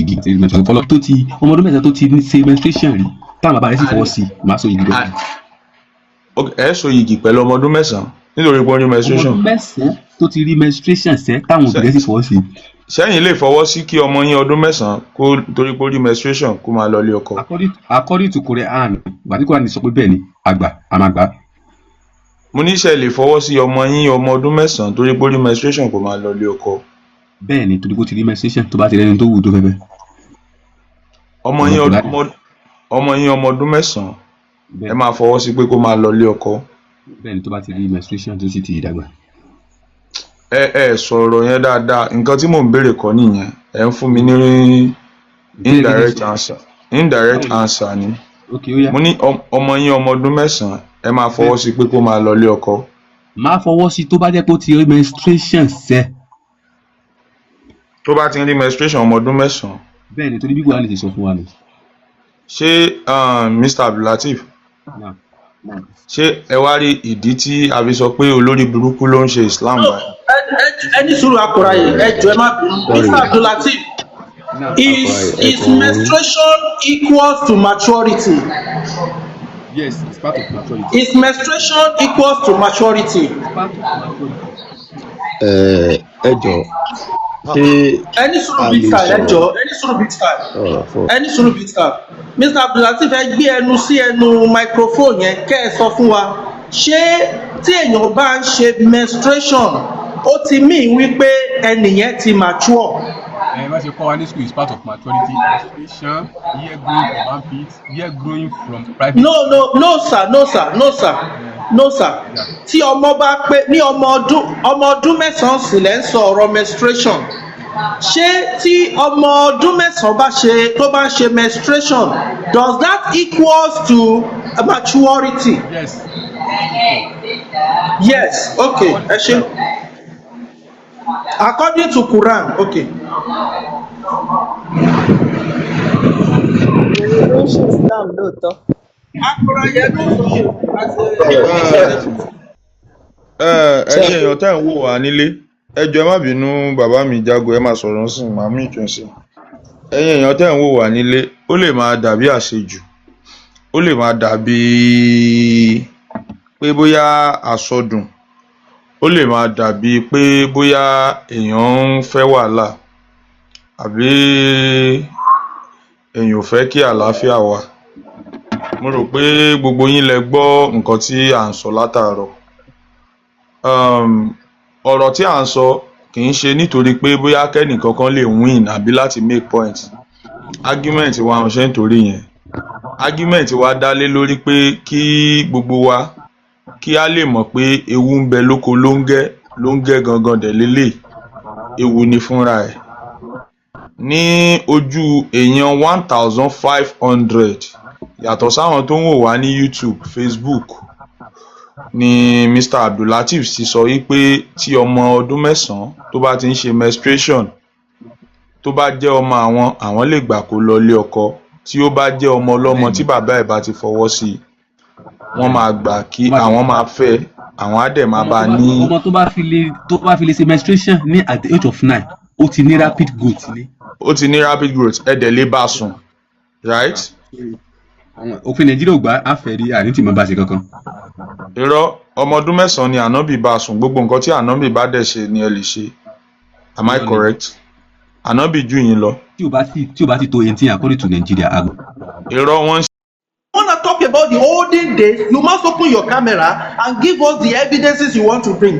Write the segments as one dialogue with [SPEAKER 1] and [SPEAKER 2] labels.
[SPEAKER 1] yìgì. Fọlọ́ tó ti ọmọ ọdún 9 tó ti ní ṣe menstruation rí, táwọn bàbá rẹ̀ sì fọwọ́ sí i, màá so yìgì pẹ̀lú.
[SPEAKER 2] Ok, ẹ so yìgì pẹ̀lú ọmọ ọdún 9 nítorí pé ó ní
[SPEAKER 1] Ọmọ
[SPEAKER 2] menstruation?
[SPEAKER 1] ọdún 9 tó ti rí menstruation sẹ́, táwọn òbí rẹ̀ sì fọwọ́ sí i.
[SPEAKER 2] Sẹ́yìn lè fọwọ́ sí kí ọmọ yín ọdún 9 kó torí pé ó rí menstruation kó máa lọ ilé ọkọ?
[SPEAKER 1] According to Quran, ìgbà tí Quran sọ pé bẹ́ẹ̀ ni, àgbà àmàgbà.
[SPEAKER 2] Mo ní ṣe lè fọwọ́ sí ọmọ yín ọmọ ọdún 9 torí pé ó rí menstruation kó máa lọ ilé ọkọ?
[SPEAKER 1] Bẹ́ẹ̀ ni, torí pé ó ti rí menstruation, tó bá ti rẹ́ni tó wù tó fẹ́ fẹ́.
[SPEAKER 2] Ọmọ yín ọmọ yín ọmọ ọdún 9, ẹ máa fọwọ́ sí pé kó máa lọ ilé ọkọ?
[SPEAKER 1] Bẹ́ẹ̀ ni, tó bá ti rí menstruation tó sì ti dàgbà.
[SPEAKER 2] Ẹ ẹ sọ̀rọ̀ yẹn dáadáa. Nǹkan tí mò ń béèrè kọ́ nìyẹn. Ẹ ń fún mi ní indirect answer, indirect answer ni.
[SPEAKER 1] Ok, ó yá.
[SPEAKER 2] Mo ní ọmọ yín ọmọ ọdún 9, ẹ máa fọwọ́ sí pé kó máa lọ ilé ọkọ?
[SPEAKER 1] Máa fọwọ́ sí tó bá jẹ́ pé ó ti rí menstruation sẹ́.
[SPEAKER 2] Tó bá ti ń rí menstruation, ọmọ ọdún 9?
[SPEAKER 1] Bẹ́ẹ̀ ni, torí bí Quran ti sọ fún wa nù.
[SPEAKER 2] Ṣé Mr Abdulateef, ṣé ẹ wá rí ìdí tí a fi sọ pé olórí burúkú ló ń ṣe Islam báyìí?
[SPEAKER 3] Ẹ ní sùúrù, akọ̀ròyìn, ẹ jọ̀ọ́, ẹ má bínú. Mr Abdulateef, is menstruation equals to maturity?
[SPEAKER 1] Yes, it's part of maturity.
[SPEAKER 3] Is menstruation equals to maturity?
[SPEAKER 1] It's part of maturity.
[SPEAKER 4] Ẹ jọ, ṣé
[SPEAKER 3] Ẹ ní sùúrù,
[SPEAKER 4] a
[SPEAKER 3] big
[SPEAKER 4] lè
[SPEAKER 3] star, ẹ
[SPEAKER 4] sọ̀rọ̀?
[SPEAKER 3] jọ̀ọ́, ẹ ní sùúrù, big star.
[SPEAKER 4] Ọ̀rọ̀ fún
[SPEAKER 3] Ẹ ní sùúrù, big star. Mr Abdulateef, ẹ gbé ẹnu sí ẹnu microphone yẹn kẹ́ ẹ sọ fún wa, ṣé tí èèyàn bá ń ṣe menstruation, ó ti mean wípé ẹnìyẹn ti mature?
[SPEAKER 1] Ẹ má ṣe kọ́ wa ní school, is part of maturity. Menstruation, hair growing from armpit, hair growing from private.
[SPEAKER 3] No, sir, no, sir, no, sir, no, sir. Tí ọmọ bá pé ní ọmọ ọdún 9 sì lẹ́ ń sọ ọ̀rọ̀ menstruation, ṣé tí ọmọ ọdún 9 bá ṣe, tó bá ń ṣe menstruation, does that equals to maturity?
[SPEAKER 1] Yes.
[SPEAKER 3] Yes, okay, ẹ ṣe. According to Quran, okay.
[SPEAKER 5] Òun ló ń ṣe Islam lóòótọ́.
[SPEAKER 3] Akọrọ yẹn ló sọ àti
[SPEAKER 2] Ẹ ẹ̀yin èèyàn tẹ́ ń wò wá nílé, ẹ jọ̀ọ́, ẹ má bínú. Bàbá mi Jágo, ẹ má sọ̀rọ̀ sìn màmí ìjọsìn. Ẹ̀yin èèyàn tẹ́ ń wò wá nílé, ó lè máa dàbí àṣejù, ó lè máa dàbí pé bóyá àsọdùn, ó lè máa dàbí pé bóyá èèyàn ń fẹ́ wàhálà àbí èèyàn ò fẹ́ kí àlàáfíà wà. Mo rò pé gbogbo yín lẹ gbọ́ nǹkan tí à ń sọ látàárọ̀. Ọ̀rọ̀ tí à ń sọ kì í ṣe nítorí pé bóyá kẹ́nìkankan lè win àbí láti make point. Argument wa ò ṣe nítorí yẹn. Argument wa dá lé lórí pé kí gbogbo wa kí á lè mọ̀ pé ewu ń bẹ lóko lóńgẹ́, lóńgẹ́ gangan dẹ̀ leléyìí, ewu ni fúnra ẹ̀. Ní ojú èèyàn 1,500, yàtọ̀ sáwọn tó ń wò wá ní YouTube, Facebook, ni Mr Abdulateef ti sọ wípé tí ọmọ ọdún 9 tó bá ti ń ṣe menstruation, tó bá jẹ́ ọmọ àwọn, àwọn lè gbà kó lọ ilé ọkọ. Tí ó bá jẹ́ ọmọ ọlọ́mọ, tí bàbá ẹ̀ bá ti fọwọ́ sí i, wọ́n máa gbà kí àwọn máa fẹ́, àwọn á dẹ̀ máa bá a ní.
[SPEAKER 1] Ọmọ tó bá fi lè ṣe menstruation ní at the age of 9, ó ti ní rapid growth ni.
[SPEAKER 2] Ó ti ní rapid growth, ẹ dẹ̀ lè bá a sùn, right?
[SPEAKER 1] Òfin Nàìjíríà ò gbà á fẹ́ rí àní tí mo bá ṣe kankan.
[SPEAKER 2] Irọ́, ọmọ ọdún 9 ni Ànábì bá a sùn. Gbogbo nǹkan tí Ànábì bá dẹ̀ ṣe ni ẹ lè ṣe. Am I correct? Ànábì jù yín lọ.
[SPEAKER 1] Tí o bá ti tó 18 according to Nigeria, àgbà.
[SPEAKER 2] Irọ́, wọ́n ń
[SPEAKER 3] Want to talk about the olden days, you must open your camera and give us the evidences you want to bring.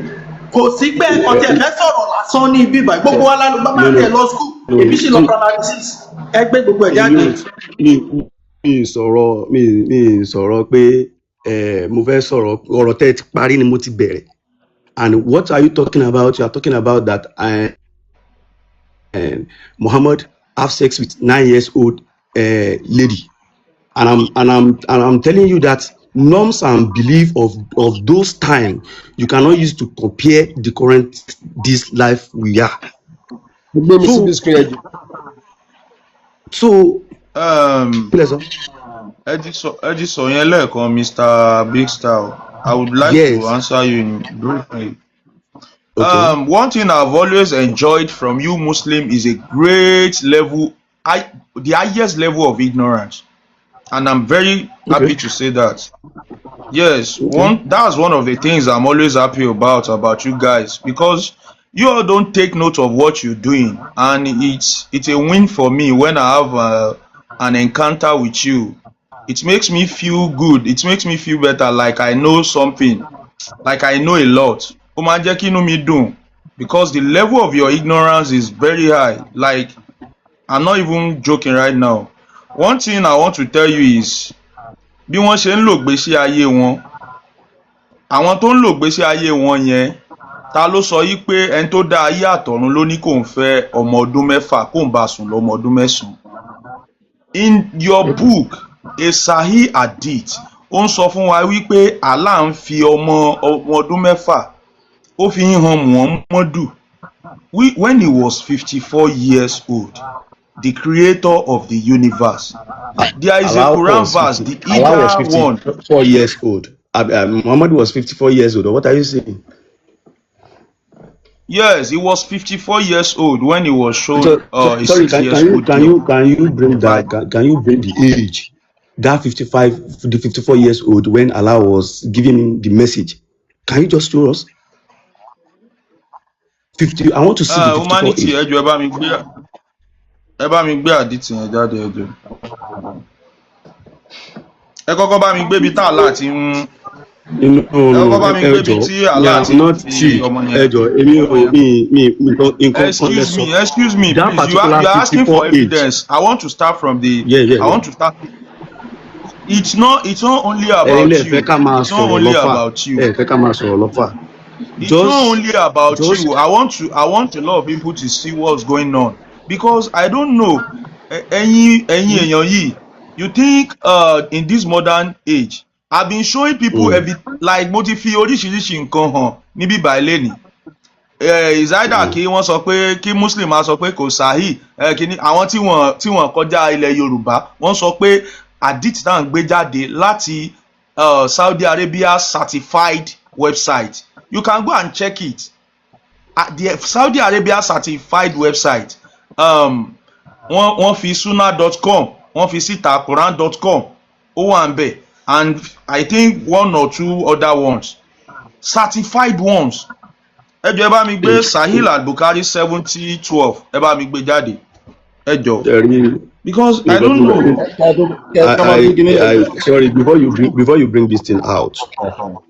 [SPEAKER 3] Kò sí pé ẹ̀kọ́ tí ẹ fẹ́ sọ̀rọ̀ lásán ní ibi ìbàyí. Gbogbo wa lálẹ́ bàbá tẹ̀ lọ school, èmi sì lọ primary six. Ẹ gbé gbogbo ẹ̀ jáde.
[SPEAKER 4] Mi sọ̀rọ̀ pé mo fẹ́ sọ̀rọ̀. Ọ̀rọ̀ tẹ́ ẹ ti parí ni mo ti bẹ̀rẹ̀. And what are you talking about? You are talking about that Muhammad have sex with 9 years old lady, and I'm telling you that norms and belief of those time, you cannot use to compare the current this life we are.
[SPEAKER 6] Gbé mi
[SPEAKER 4] So
[SPEAKER 6] síbi screen ẹ jù.
[SPEAKER 4] So kí lẹ sọ?
[SPEAKER 2] Ẹ ti sọ yẹn lẹ́ẹ̀kan, Mr Big Star. I would like to answer you in briefly.
[SPEAKER 4] Okay.
[SPEAKER 2] One thing I've always enjoyed from you Muslim is a great level the highest level of ignorance, and I'm very happy to say that. Yes, one that's one of the things I'm always happy about you guys, because you all don't take note of what you're doing, and it's a win for me when I have an encounter with you. It makes me feel good. It makes me feel better, like I know something, like I know a lot. Ó máa ń jẹ́ kí inú mi dùn because the level of your ignorance is very high. Like, I'm not even joking right now. One thing I want to tell you is, bí wọ́n ṣe ń lò gbésí ayé wọn, àwọn tó ń lò gbésí ayé wọn yẹn, ta ló sọ yí pé ẹni tó dá ayé àtọ̀run ló ní kóun fẹ́ ọmọ ọdún 6 kóun bá sùn lọ́mọ ọdún 9? In your book, a Sahih Hadith, ó ń sọ fún wa wípé Allah ń fi ọmọ ọdún 6, ó fi ń han Muhammadu when he was 54 years old, the creator of the universe. There is a
[SPEAKER 4] Allah
[SPEAKER 2] Quran
[SPEAKER 4] was
[SPEAKER 2] verse,
[SPEAKER 4] 50,
[SPEAKER 2] the
[SPEAKER 4] Allah was
[SPEAKER 2] either one.
[SPEAKER 4] 54 years old. Muhammad was 54 years old. What are you saying?
[SPEAKER 2] Yes, he was 54 years old when he was shown
[SPEAKER 4] So,
[SPEAKER 2] a
[SPEAKER 4] sorry,
[SPEAKER 2] 6
[SPEAKER 4] can,
[SPEAKER 2] years
[SPEAKER 4] can you
[SPEAKER 2] old
[SPEAKER 4] can
[SPEAKER 2] girl.
[SPEAKER 4] you can you bring that
[SPEAKER 2] Right.
[SPEAKER 4] can you bring the age that 55, the 54 years old when Allah was giving him the message? Can you just show us 50? I want to see the 54
[SPEAKER 2] Humanity,
[SPEAKER 4] age.
[SPEAKER 2] ẹ jọ̀ọ́, ẹ bá mi gbé hadith yẹn jáde. Ẹ jọ̀ọ́, ẹ kọ́kọ́ bá mi gbé ibi tá Allah ti ń
[SPEAKER 4] No,
[SPEAKER 2] ẹ
[SPEAKER 4] no,
[SPEAKER 2] kọ́kọ́ bá mi
[SPEAKER 4] ẹ
[SPEAKER 2] gbé ibi
[SPEAKER 4] jọ̀ọ́,
[SPEAKER 2] tí
[SPEAKER 4] mi
[SPEAKER 2] Allah
[SPEAKER 4] am
[SPEAKER 2] ti
[SPEAKER 4] not
[SPEAKER 2] fi
[SPEAKER 4] see.
[SPEAKER 2] ọmọ
[SPEAKER 4] Ẹ
[SPEAKER 2] yẹn.
[SPEAKER 4] jọ̀ọ́, èmi ò mi nǹkan kan lẹ
[SPEAKER 2] Excuse
[SPEAKER 4] sọ.
[SPEAKER 2] me, excuse me,
[SPEAKER 4] That
[SPEAKER 2] please. You are
[SPEAKER 4] particular
[SPEAKER 2] you are asking for
[SPEAKER 4] 54 age.
[SPEAKER 2] evidence. I want to start from the I want to start. It's not only
[SPEAKER 4] Ẹ̀yin
[SPEAKER 2] about
[SPEAKER 4] lẹ fẹ́
[SPEAKER 2] you.
[SPEAKER 4] ká máa
[SPEAKER 2] It's not
[SPEAKER 4] sọ̀rọ̀
[SPEAKER 2] only
[SPEAKER 4] lọ́fà.
[SPEAKER 2] about you.
[SPEAKER 4] Ẹ fẹ́ ká máa sọ̀rọ̀ lọ́fà.
[SPEAKER 2] It's not
[SPEAKER 4] Just
[SPEAKER 2] only about
[SPEAKER 4] just
[SPEAKER 2] you. I want a lot of people to see what's going on because I don't know. Ẹ̀yin èèyàn yìí, you think in this modern age, I've been showing people every, like, mo ti fi oríṣiríṣi nǹkan hàn níbí báyìí lénìí. Is either kí wọ́n sọ pé kí Muslim máa sọ pé kò sahih, kíní àwọn tí wọ́n kọjá ilẹ̀ Yorùbá, wọ́n sọ pé hadith náà ń gbé jáde láti Saudi Arabia certified website. You can go and check it at the Saudi Arabia certified website. Wọ́n fi sunnah.com, wọ́n fi síta, quran.com ó wà ń bẹ̀, and I think one or two other ones, certified ones. Ẹ jọ̀ọ́, ẹ bá mi gbé Sahih al-Bukhari 7012, ẹ bá mi gbé jáde, ẹ jọ̀ọ́,
[SPEAKER 4] Ẹ rí
[SPEAKER 2] because I
[SPEAKER 4] nǹkan
[SPEAKER 2] don't
[SPEAKER 4] tó
[SPEAKER 2] know.
[SPEAKER 4] I sorry, before you bring this thing out,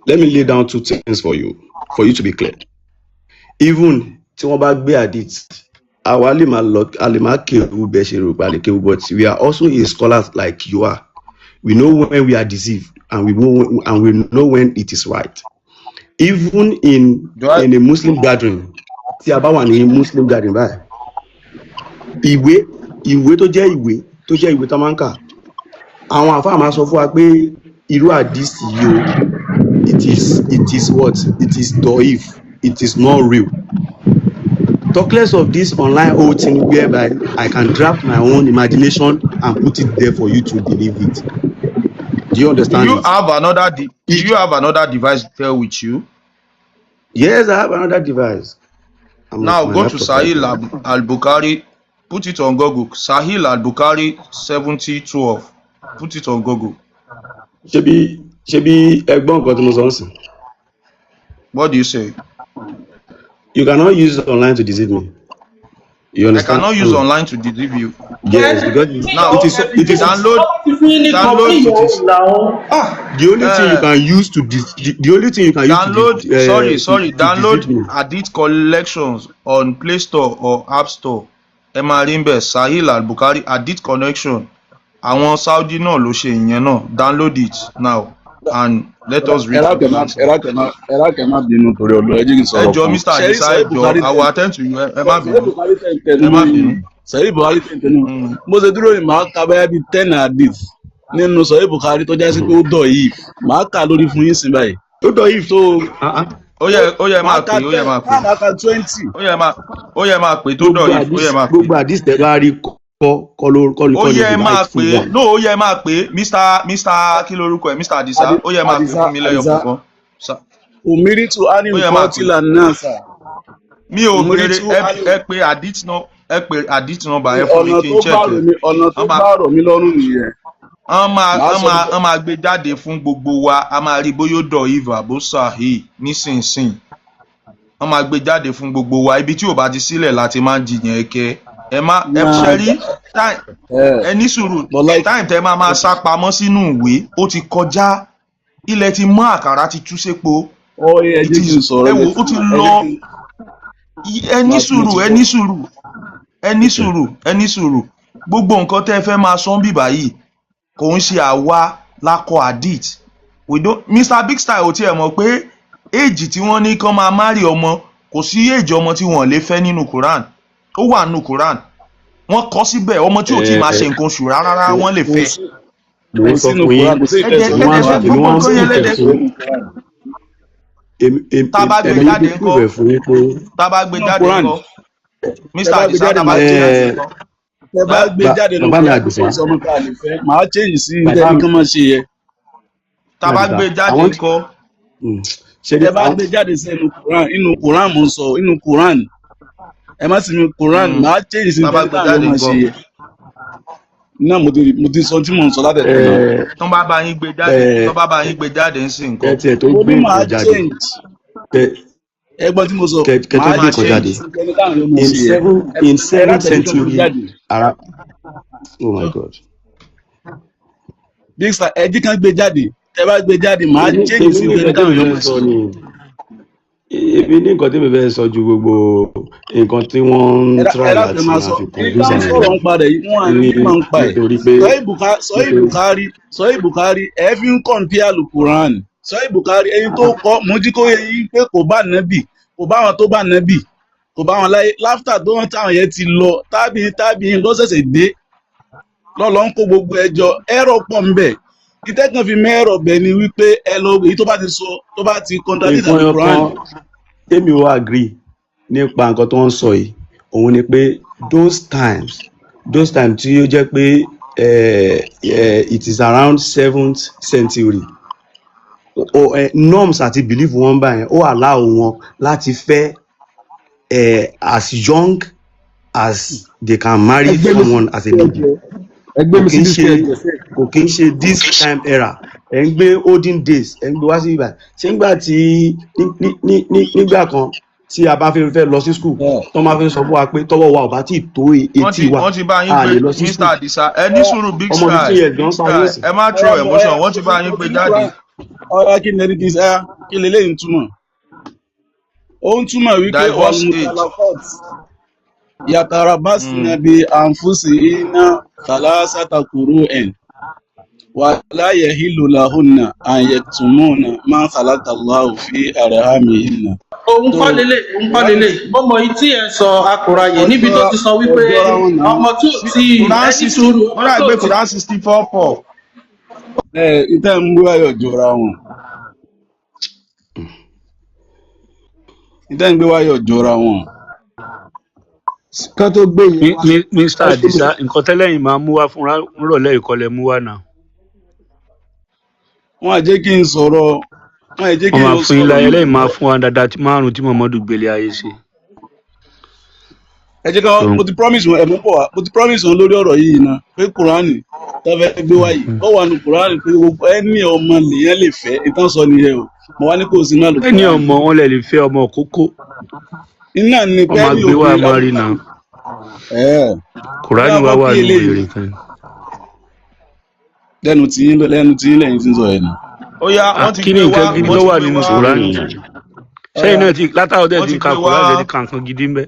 [SPEAKER 4] let me lay down two things for you to be clear. Even tí wọ́n bá gbé hadith, àwa lè máa lọ, a lè máa kéwú bẹ́ẹ̀ ṣe rò pé a lè kéwú, but we are also a scholar like you are. We know when we are deceived and we know when it is right. Even in
[SPEAKER 2] Do I
[SPEAKER 4] in a Muslim gathering, tí a bá wà ní Muslim gathering báyìí, ìwé tó jẹ́ ìwé tó máa ń kà, àwọn àfáà máa sọ fún wa pé irú hadith yìí o, it is what? It is doif, it is not real. Talk less of this online whole thing whereby I can draft my own imagination and put it there for you to believe it. Do you
[SPEAKER 2] Do
[SPEAKER 4] understand
[SPEAKER 2] you
[SPEAKER 4] it?
[SPEAKER 2] have another do you have another device there with you?
[SPEAKER 4] Yes, I have another device. I'm on
[SPEAKER 2] Now
[SPEAKER 4] my
[SPEAKER 2] go to
[SPEAKER 4] laptop right
[SPEAKER 2] Sahih
[SPEAKER 4] now.
[SPEAKER 2] al-Bukhari, put it on Google. Sahih al-Bukhari 7012. Put it on Google.
[SPEAKER 4] Ṣebí ẹ gbọ́ nǹkan tí mo sọ ń sìn?
[SPEAKER 2] What do you say?
[SPEAKER 4] You cannot use online to deceive me. You
[SPEAKER 2] I
[SPEAKER 4] understand
[SPEAKER 2] cannot use
[SPEAKER 4] me?
[SPEAKER 2] online to deceive you.
[SPEAKER 4] Yes, because
[SPEAKER 2] Now
[SPEAKER 4] it is
[SPEAKER 2] download
[SPEAKER 3] Ti fún yín ní
[SPEAKER 2] download
[SPEAKER 3] complete
[SPEAKER 4] it
[SPEAKER 3] your
[SPEAKER 4] is
[SPEAKER 3] own now. Ah,
[SPEAKER 4] the only thing you can use to the only thing you can use to
[SPEAKER 2] download sorry, sorry,
[SPEAKER 4] to
[SPEAKER 2] download
[SPEAKER 4] deceive me.
[SPEAKER 2] Hadith collections on Play Store or App Store. Ẹ máa rí nbẹ Sahih al-Bukhari Hadith collection. Àwọn Saudi náà ló ṣe ìyẹn náà. Download it now and let us read from the nonsense.
[SPEAKER 6] Ẹ rákẹ́, má bínú torí ọlọ́, ẹ jẹ́ kí n
[SPEAKER 2] Ẹ
[SPEAKER 6] sọ̀rọ̀
[SPEAKER 2] jọ̀ọ́,
[SPEAKER 6] kan.
[SPEAKER 2] Mr.
[SPEAKER 6] Ṣẹ́rí
[SPEAKER 2] Adisa, ẹ
[SPEAKER 6] Sahih
[SPEAKER 2] jọ̀ọ́,
[SPEAKER 6] Bukhari
[SPEAKER 2] I will attend to you. Ẹ má
[SPEAKER 6] Sahih
[SPEAKER 2] bínú.
[SPEAKER 6] Bukhari tẹ̀ ń tẹnu
[SPEAKER 2] Ẹ má
[SPEAKER 6] mọ́ yìí,
[SPEAKER 2] bínú.
[SPEAKER 6] Sahih Bukhari tẹ̀ ń tẹnu mọ́, bó ṣe dúró yìí, màá ka báyà bíi 10 hadith nínú Sahih Bukhari tó já sí pé ó dọ̀ yìí, màá kà lórí fún yín sí báyìí.
[SPEAKER 4] Ó dọ̀ yìí.
[SPEAKER 6] So
[SPEAKER 2] Ó yẹ
[SPEAKER 6] màá
[SPEAKER 2] máa
[SPEAKER 6] ka
[SPEAKER 2] pè, ó yẹ
[SPEAKER 6] 10,
[SPEAKER 2] máa pè.
[SPEAKER 6] màá ka 20.
[SPEAKER 2] Ó yẹ máa pè tó dọ̀
[SPEAKER 4] Gbogbo
[SPEAKER 2] yìí, ó yẹ
[SPEAKER 4] hadith
[SPEAKER 2] máa pè.
[SPEAKER 4] Gbogbo hadith tẹ bá rí kọ́ ló kọ́
[SPEAKER 2] Ó
[SPEAKER 4] kọ́ ni
[SPEAKER 2] yẹ
[SPEAKER 4] the
[SPEAKER 2] máa
[SPEAKER 4] rightful
[SPEAKER 2] pè
[SPEAKER 4] one.
[SPEAKER 2] No, ó yẹ máa pè Mr. kí lorúkọ ẹ, Mr. Adisa, ó yẹ máa pè
[SPEAKER 6] Adisa
[SPEAKER 2] fún mi lẹ́yọ
[SPEAKER 6] Adisa
[SPEAKER 2] kọ̀ọ̀kan.
[SPEAKER 6] Umiritu ani
[SPEAKER 2] Ó yẹ máa pè.
[SPEAKER 6] ukotila nasa.
[SPEAKER 2] Mi ò
[SPEAKER 6] Mo rí
[SPEAKER 2] béèrè
[SPEAKER 6] tú
[SPEAKER 2] ẹ
[SPEAKER 6] alẹ́.
[SPEAKER 2] Ẹ pe hadith náà, ẹ pe hadith number yẹn fún mi
[SPEAKER 6] Ọ̀nà
[SPEAKER 2] kí n
[SPEAKER 6] tó
[SPEAKER 2] check
[SPEAKER 6] bá
[SPEAKER 2] ẹ.
[SPEAKER 6] rọ̀ mí, ọ̀nà tó
[SPEAKER 2] Wọ́n máa
[SPEAKER 6] bá rọ̀ mí lọ́rùn nìyẹn.
[SPEAKER 2] Wọ́n máa
[SPEAKER 6] Màá
[SPEAKER 2] wọ́n
[SPEAKER 6] sọ
[SPEAKER 2] máa wọ́n máa gbé jáde fún gbogbo wa. A máa rí bóyá ó da'if àbó sahih nísinsìnyí. Wọ́n máa gbé jáde fún gbogbo wa. Ibi tí ò bá ti sílẹ̀ láti máa ń jiyàn ẹ̀kẹ́. Ẹ má ẹ
[SPEAKER 6] Máa
[SPEAKER 2] ṣe rí time.
[SPEAKER 6] Ẹ
[SPEAKER 2] Ẹ ní sùúrù.
[SPEAKER 6] Mo like.
[SPEAKER 2] Time tẹ máa máa sá pamọ́ sínú ìwé, ó ti kọjá. Ilẹ̀ ti mọ́, àkàrà ti tú sépo.
[SPEAKER 6] Ọ ẹ
[SPEAKER 2] It
[SPEAKER 6] jẹ́ kí n
[SPEAKER 2] is
[SPEAKER 6] sọ̀rọ̀
[SPEAKER 2] ẹ wò
[SPEAKER 6] yẹn
[SPEAKER 2] ó ti
[SPEAKER 6] fún ẹ
[SPEAKER 2] lọ.
[SPEAKER 6] jẹ́ kí n
[SPEAKER 2] Ẹ ní
[SPEAKER 6] máa mo
[SPEAKER 2] sùúrù.
[SPEAKER 6] ti
[SPEAKER 2] Ẹ
[SPEAKER 6] gbọ́.
[SPEAKER 2] ní sùúrù, ẹ ní sùúrù, ẹ ní sùúrù. Gbogbo nǹkan tẹ́ ẹ fẹ́ máa sọ ń bì báyìí, kò ń ṣe àwa la kọ hadith. We don't. Mr Big Style ò tiẹ̀ mọ̀ pé age tí wọ́n ní kán máa marry ọmọ, kò sí age ọmọ tí wọ́n lè fẹ́ nínú Quran. Ó wà nínú Quran, wọ́n kọ síbẹ̀, ọmọ tí ò tí ì máa ṣe nǹkan oṣù rárá rárá, wọ́n lè
[SPEAKER 6] Kò
[SPEAKER 2] fẹ́.
[SPEAKER 6] sí
[SPEAKER 4] Mò
[SPEAKER 6] kò
[SPEAKER 4] ń sọ
[SPEAKER 6] sínú
[SPEAKER 4] fún yín.
[SPEAKER 6] Quran, kò sí
[SPEAKER 2] Ẹ jẹ́
[SPEAKER 6] ìtẹ̀sọ̀
[SPEAKER 2] ẹ
[SPEAKER 4] èmi wá
[SPEAKER 2] jẹ́
[SPEAKER 4] ń
[SPEAKER 2] ṣe
[SPEAKER 4] èmi
[SPEAKER 2] gbogbo
[SPEAKER 4] wá ń
[SPEAKER 2] nǹkan yẹn
[SPEAKER 4] prove ẹ̀
[SPEAKER 2] lẹ́dẹ̀
[SPEAKER 4] fún èmi èmi
[SPEAKER 2] Tá a bá gbé
[SPEAKER 4] èmi
[SPEAKER 2] jáde
[SPEAKER 4] ti
[SPEAKER 2] ńkọ́?
[SPEAKER 4] prove ẹ̀ fún yín pé
[SPEAKER 2] Tá a bá gbé
[SPEAKER 6] nínú
[SPEAKER 2] jáde
[SPEAKER 6] Quran.
[SPEAKER 2] ńkọ́,
[SPEAKER 6] Tẹ
[SPEAKER 2] Mr
[SPEAKER 6] bá gbé
[SPEAKER 2] Adisa,
[SPEAKER 6] jáde,
[SPEAKER 2] tá a bá
[SPEAKER 6] màá
[SPEAKER 2] gbé
[SPEAKER 6] change.
[SPEAKER 2] jáde
[SPEAKER 4] ẹ
[SPEAKER 2] ńkọ́?
[SPEAKER 6] Tẹ bá
[SPEAKER 2] Ẹ
[SPEAKER 6] gbé jáde nínú
[SPEAKER 4] bàbá mi
[SPEAKER 6] Quran pé
[SPEAKER 4] àgbẹ̀fẹ́
[SPEAKER 6] kò sí ọmọ tá a lè fẹ́, màá change sí
[SPEAKER 4] bàbá
[SPEAKER 6] tẹ́ni
[SPEAKER 4] mi
[SPEAKER 6] kán máa ṣe yẹ.
[SPEAKER 2] Tá a bá
[SPEAKER 4] àdìsá
[SPEAKER 2] gbé jáde
[SPEAKER 4] àwọn
[SPEAKER 2] ńkọ́?
[SPEAKER 4] Ṣe ní
[SPEAKER 6] Tẹ bá
[SPEAKER 4] àwọn
[SPEAKER 6] gbé jáde sí inú Quran, inú Quran mo ń sọ, inú Quran, ẹ má sì mi Quran, màá change sí
[SPEAKER 2] Tá a bá
[SPEAKER 6] tẹ́ni
[SPEAKER 2] gbé
[SPEAKER 6] táwọn
[SPEAKER 2] jáde
[SPEAKER 6] máa
[SPEAKER 2] ńkọ́?
[SPEAKER 6] ṣe yẹ náà. Mo ti sọ tí mò ń sọ látẹ̀kọ́ náà.
[SPEAKER 4] Ẹ
[SPEAKER 2] Tó bá bá yín gbé jáde,
[SPEAKER 4] ẹ
[SPEAKER 2] tó bá bá yín gbé jáde ń sìn ńkọ́?
[SPEAKER 4] Ẹ tiẹ̀ tó
[SPEAKER 6] Mo
[SPEAKER 4] gbé
[SPEAKER 6] ní màá
[SPEAKER 4] nǹkan jáde
[SPEAKER 6] change.
[SPEAKER 4] kẹ
[SPEAKER 6] Ẹ gbọ́ tí mo sọ.
[SPEAKER 4] kẹ kẹ tó
[SPEAKER 6] Màá
[SPEAKER 4] gbé
[SPEAKER 2] Máa
[SPEAKER 4] nǹkan jáde
[SPEAKER 2] change.
[SPEAKER 6] sí tẹ́ni táwọn yóò máa
[SPEAKER 4] in
[SPEAKER 6] ṣe yẹ.
[SPEAKER 4] seven
[SPEAKER 6] Ẹ
[SPEAKER 4] in
[SPEAKER 6] ẹ
[SPEAKER 4] seventh
[SPEAKER 6] látẹ̀ní kán gbé
[SPEAKER 4] century
[SPEAKER 6] jáde.
[SPEAKER 4] ara. Oh my God.
[SPEAKER 6] Big Star, ẹ jí kán gbé jáde. Tẹ bá gbé jáde, màá
[SPEAKER 4] Èmi
[SPEAKER 6] change
[SPEAKER 4] èmi
[SPEAKER 6] sí
[SPEAKER 4] ní
[SPEAKER 6] tẹ́ni
[SPEAKER 4] nǹkan
[SPEAKER 6] táwọn
[SPEAKER 4] tẹ́mi
[SPEAKER 6] yóò
[SPEAKER 4] fẹ́
[SPEAKER 6] máa
[SPEAKER 4] sọ
[SPEAKER 6] ṣe.
[SPEAKER 4] ni, èmi ní nǹkan tẹ́mi fẹ́ sọ ju gbogbo nǹkan tí wọ́n ń
[SPEAKER 6] Ẹ
[SPEAKER 4] try
[SPEAKER 6] láti
[SPEAKER 4] láti
[SPEAKER 6] máa
[SPEAKER 4] máa
[SPEAKER 6] sọ
[SPEAKER 4] fi
[SPEAKER 6] ẹni
[SPEAKER 4] convince
[SPEAKER 6] tá ń
[SPEAKER 4] àwọn
[SPEAKER 6] sọ̀rọ̀
[SPEAKER 4] èèyàn
[SPEAKER 6] ń parẹ̀ yìí, wọ́n à
[SPEAKER 4] ní
[SPEAKER 6] ní máa ń pa ẹ̀.
[SPEAKER 4] nítorí pé
[SPEAKER 6] Sọ́yì
[SPEAKER 4] nítorí
[SPEAKER 6] Bukhari, Sọ́yì Bukhari, ẹ fi ń compare Alukuran. Sọ́yì Bukhari, ẹni tó kọ́ mo jí kó yẹ yín pé kò bá nẹ́bì, kò bá wọn tó bá nẹ́bì, kò bá wọn láyé láfítà tó wọn táwọn yẹn ti lọ, tábì tábì lọ́sẹ̀sẹ̀ dé lọ́lọ́ ń kó gbogbo ẹjọ́ ẹ̀rọ pọ̀ ń bẹ̀. Ìtẹ́kàn fi mẹ́rọ̀ bẹ̀ ni wípé ẹ lọ èyí tó bá ti sọ, tó bá ti contradict
[SPEAKER 4] Nǹkan ẹyọ
[SPEAKER 6] Alukuran.
[SPEAKER 4] kan tèmi ò agree nípa nǹkan tó ń sọ yìí, òun ni pé those times tí ó jẹ́ pé it is around seventh century o, norms àti belief wọn báyẹn, ó allow wọn láti fẹ́ as young as they can marry
[SPEAKER 1] Ẹgbẹ́ mi
[SPEAKER 4] someone as a lady.
[SPEAKER 1] Ẹgbẹ́
[SPEAKER 4] Kò
[SPEAKER 1] mi
[SPEAKER 4] kí ń
[SPEAKER 1] sí
[SPEAKER 4] ṣe
[SPEAKER 1] ẹjọ́ sẹ́.
[SPEAKER 4] Kò kí ń ṣe this time era. Ẹ̀ ń gbé olden days, ẹ̀ ń gbé wá sí ibà. Ṣé nígbà tí ní ní ní nígbà kan tí a bá fẹ́ fẹ́ lọ sí school, tó máa fi ń sọ fún wa pé tọwọ́ wa ò bá tí ì tó
[SPEAKER 2] Wọ́n
[SPEAKER 4] etí
[SPEAKER 2] ti
[SPEAKER 4] wa,
[SPEAKER 2] wọ́n ti bá yín
[SPEAKER 4] a
[SPEAKER 2] gbé
[SPEAKER 4] lè lọ sí
[SPEAKER 2] Mr
[SPEAKER 4] school.
[SPEAKER 2] Adisa, ẹ ní sùúrù. Big
[SPEAKER 4] Ọmọ 15
[SPEAKER 2] Style,
[SPEAKER 4] years gan
[SPEAKER 2] Big
[SPEAKER 4] parí
[SPEAKER 2] Style,
[SPEAKER 4] ìsìn.
[SPEAKER 2] ẹ má throw emotion. Wọ́n ti bá yín gbé jáde.
[SPEAKER 6] Ọ̀rá, kí ni ẹni kí n ṣe? Kí leléyìí ń túmọ̀? Ó ń túmọ̀ wípé
[SPEAKER 2] Divorce age.
[SPEAKER 6] والمطلقات يتربصن بأنفسهن ثلاثة قروء ولا يحل لهن أن يكتمن ما خلق الله في أرحامهن.
[SPEAKER 3] Òun
[SPEAKER 6] tó
[SPEAKER 3] kọ́ lélẹ̀, òun kọ́ lélẹ̀. Mo mọ èyí tí ẹ sọ, akùrayè, níbi tó ti sọ wípé
[SPEAKER 6] Ọjọ́ra wọn náà.
[SPEAKER 3] ọmọ tí ò tí
[SPEAKER 2] Quran
[SPEAKER 3] ẹni
[SPEAKER 2] 60
[SPEAKER 3] sùúrù, ọmọ
[SPEAKER 2] wọ́n rà
[SPEAKER 3] tó
[SPEAKER 2] gbé
[SPEAKER 3] tí
[SPEAKER 2] Quran 64:4.
[SPEAKER 6] Ẹ ìtẹ́ ń gbé wáyọ̀ jọra wọn, ìtẹ́ ń gbé wáyọ̀ jọra wọn.
[SPEAKER 1] Kán tó gbé yẹn wá.
[SPEAKER 7] Mr Adisa, nǹkan tẹ́lẹ̀yìn máa mú wá fúnra nírọ̀lẹ́ ìkọlẹ̀ mú wá náà.
[SPEAKER 6] Wọn à jẹ́ kí n sọ̀rọ̀, wọn à jẹ́ kí
[SPEAKER 7] Wọ́n
[SPEAKER 6] n
[SPEAKER 7] máa fún yín
[SPEAKER 6] sọ̀rọ̀
[SPEAKER 7] láyé
[SPEAKER 6] ní.
[SPEAKER 7] lẹ́yìn, máa fún wa dáadáa tí márùn-ún tí Muhammadu gbélé ayé ṣe.
[SPEAKER 6] Ẹ jẹ́ ká mo ti promise wọn, ẹ̀mú pọ̀ wá, mo ti promise wọn lórí ọ̀rọ̀ yìí náà pé Kùránì tó fẹ́ gbé wá yìí, ó wà ní Kùránì pé gbogbo ẹni ọmọ lèèyàn lè fẹ́. Ìtàn sọ nìyẹn o, mo wá ní kò sí náà
[SPEAKER 7] Ẹni
[SPEAKER 6] lùkùránì.
[SPEAKER 7] ọmọ wọn lè lè fẹ́ ọmọ kókó.
[SPEAKER 6] Iná ni
[SPEAKER 7] Wọ́n
[SPEAKER 6] pé
[SPEAKER 7] máa
[SPEAKER 6] ẹni
[SPEAKER 7] gbé wá
[SPEAKER 6] obìnrin
[SPEAKER 7] máa rí náà.
[SPEAKER 6] ẹ̀
[SPEAKER 7] Kùránì
[SPEAKER 6] ẹ
[SPEAKER 7] wá
[SPEAKER 6] kọ́
[SPEAKER 7] wà
[SPEAKER 6] kí
[SPEAKER 7] nínú
[SPEAKER 6] eléyìí
[SPEAKER 7] èrè kan.
[SPEAKER 6] lẹ́nu tí yín, lẹ́nu tí yín lẹ́yìn tí ń sọ ẹ̀ nù.
[SPEAKER 2] Ó yá,
[SPEAKER 7] Ah,
[SPEAKER 2] wọ́n ti
[SPEAKER 7] kí ni
[SPEAKER 2] gbé
[SPEAKER 7] nǹkan
[SPEAKER 2] wá
[SPEAKER 7] gidi
[SPEAKER 2] wọ́n
[SPEAKER 7] tó
[SPEAKER 2] ti
[SPEAKER 7] wà
[SPEAKER 2] gbé
[SPEAKER 7] nínú
[SPEAKER 2] wá.
[SPEAKER 7] Kùránì? Sẹ́yìn náà ti látàwọn tẹ̀
[SPEAKER 2] Wọ́n
[SPEAKER 7] ti
[SPEAKER 2] ti
[SPEAKER 7] ń ka
[SPEAKER 2] gbé wá.
[SPEAKER 7] Kùránì, tẹ̀ ti ka nǹkan gidi ń bẹ́.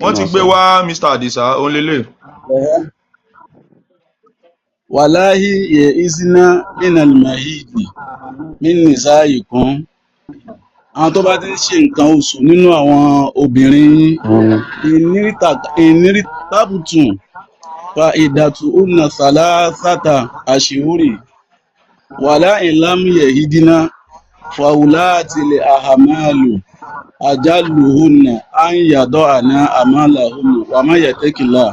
[SPEAKER 2] Wọ́n ti gbé wá, Mr Adisa, òun lélẹ̀.
[SPEAKER 6] واللائي يئسن من المحيض من نسائكم, àwọn tó bá ti ń ṣe nǹkan oṣù nínú àwọn obìnrin yín, إن ارتبتم فعدتهن ثلاثة أشهر واللائي لم يحضن وأولاة الأحمال أجلهن أن يضعن حملهن ومن يتق الله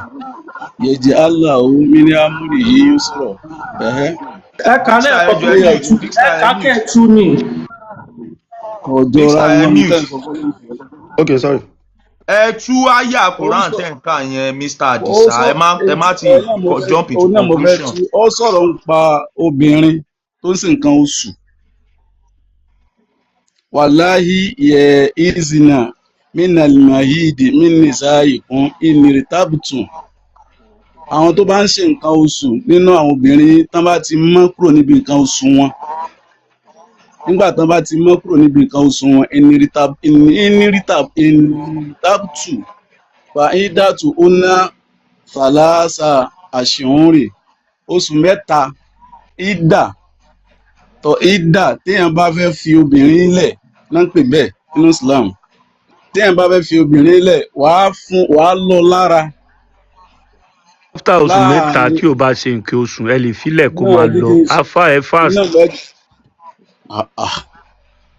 [SPEAKER 6] يجعل له من أمره يسرا. Ẹ̀hẹ́.
[SPEAKER 3] Ẹ kà á
[SPEAKER 2] Big Star,
[SPEAKER 3] lẹ́ẹ̀kan
[SPEAKER 2] ẹ jọ̀ọ́,
[SPEAKER 3] kẹ́
[SPEAKER 2] ẹ
[SPEAKER 3] ẹ tú
[SPEAKER 2] mute. Big
[SPEAKER 3] ẹ
[SPEAKER 2] Star,
[SPEAKER 3] kà
[SPEAKER 2] ẹ
[SPEAKER 3] á kẹ́
[SPEAKER 2] mute.
[SPEAKER 3] ẹ tú ni.
[SPEAKER 6] Kò
[SPEAKER 2] Big
[SPEAKER 6] jọra
[SPEAKER 2] Star, ẹ
[SPEAKER 6] wọn
[SPEAKER 2] mute.
[SPEAKER 6] tẹ́ ń sọ fún mi.
[SPEAKER 4] Okay, sorry.
[SPEAKER 2] Ẹ tú àyà
[SPEAKER 6] Ó ń
[SPEAKER 2] Quran
[SPEAKER 6] sọ
[SPEAKER 2] tẹ̀ ń kà yẹn, Mr.
[SPEAKER 6] ó
[SPEAKER 2] Adisa.
[SPEAKER 6] sọ
[SPEAKER 2] Ẹ má ti
[SPEAKER 6] ẹ náà mo fẹ́
[SPEAKER 2] jump into
[SPEAKER 6] òun náà mo fẹ́
[SPEAKER 2] conclusion.
[SPEAKER 6] tú. Ó sọ̀rọ̀ nípa obìnrin tó ń ṣe nǹkan oṣù. Wàláhì yẹ ìzìnà mínàlímàhídì mínísàáyìkún ìnìrìtàbùtù. Àwọn tó bá ń ṣe nǹkan oṣù nínú àwọn obìnrin, tán bá ti mọ́ kúrò níbi nǹkan oṣù wọn, nígbà tán bá ti mọ́ kúrò níbi nǹkan oṣù wọn, ìnìrìtàbùtù fàídàtù ọ̀nà fàlàsà àṣìhùnrè, oṣù 3 ìdà tọ ìdà. Téèyàn bá fẹ́ fi obìnrin lẹ̀ náà ń pè bẹ́ẹ̀ nínú Islam. Téèyàn bá fẹ́ fi obìnrin lẹ̀, wàá fún, wàá lọ lára
[SPEAKER 7] After oṣù 3
[SPEAKER 6] láàrin
[SPEAKER 7] tí ò bá ṣe nǹkan oṣù, ẹ lè filẹ̀ kó
[SPEAKER 6] náà
[SPEAKER 7] máa
[SPEAKER 6] ẹ
[SPEAKER 7] lọ.
[SPEAKER 6] jẹ́ kí n
[SPEAKER 7] Afa ẹ fast.
[SPEAKER 6] náà lọ.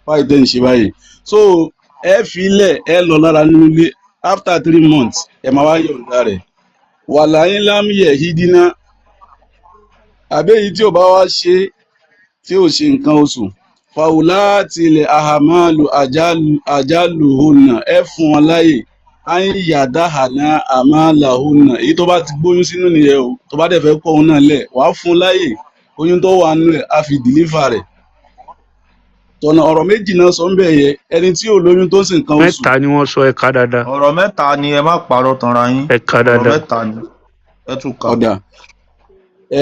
[SPEAKER 6] Báyìí tẹ́ ń ṣe báyìí, so ẹ fi lẹ̀, ẹ lọ lára nínú ilé. After 3 months, ẹ máa wá yọ̀ǹda rẹ̀. Wàláyé lámìyẹ̀ hídínà, àbí èyí tí ò bá wá ṣe, tí ò ṣe nǹkan oṣù, fàwùlà tilẹ̀ ahamalu àjálùhùnà, ẹ fún wọn láàyè àyìnyàdáhàná àmàlàhùnà. Èyí tó bá ti gbóyún sínú nìyẹn o. Tó bá dẹ̀ fẹ́ kọ́ òun náà lẹ̀, wàá fún láàyè, oyún tó wà nínú ẹ̀ á fi dìlífà rẹ̀. Tọ̀nà ọ̀rọ̀ méjì náà sọ ń bẹ̀ yẹ, ẹni tí ò lóyún tó ń ṣe nǹkan oṣù.
[SPEAKER 7] 3 ni wọ́n sọ, ẹ̀ka dáadáa.
[SPEAKER 2] Ọ̀rọ̀ mẹ́ta ni, ẹ má parọ́ tanra yín.
[SPEAKER 7] Ẹ̀ka
[SPEAKER 2] Ọ̀rọ̀
[SPEAKER 7] dáadáa.
[SPEAKER 2] mẹ́ta ni, ẹ tún kà.
[SPEAKER 6] Ọ̀dà ẹ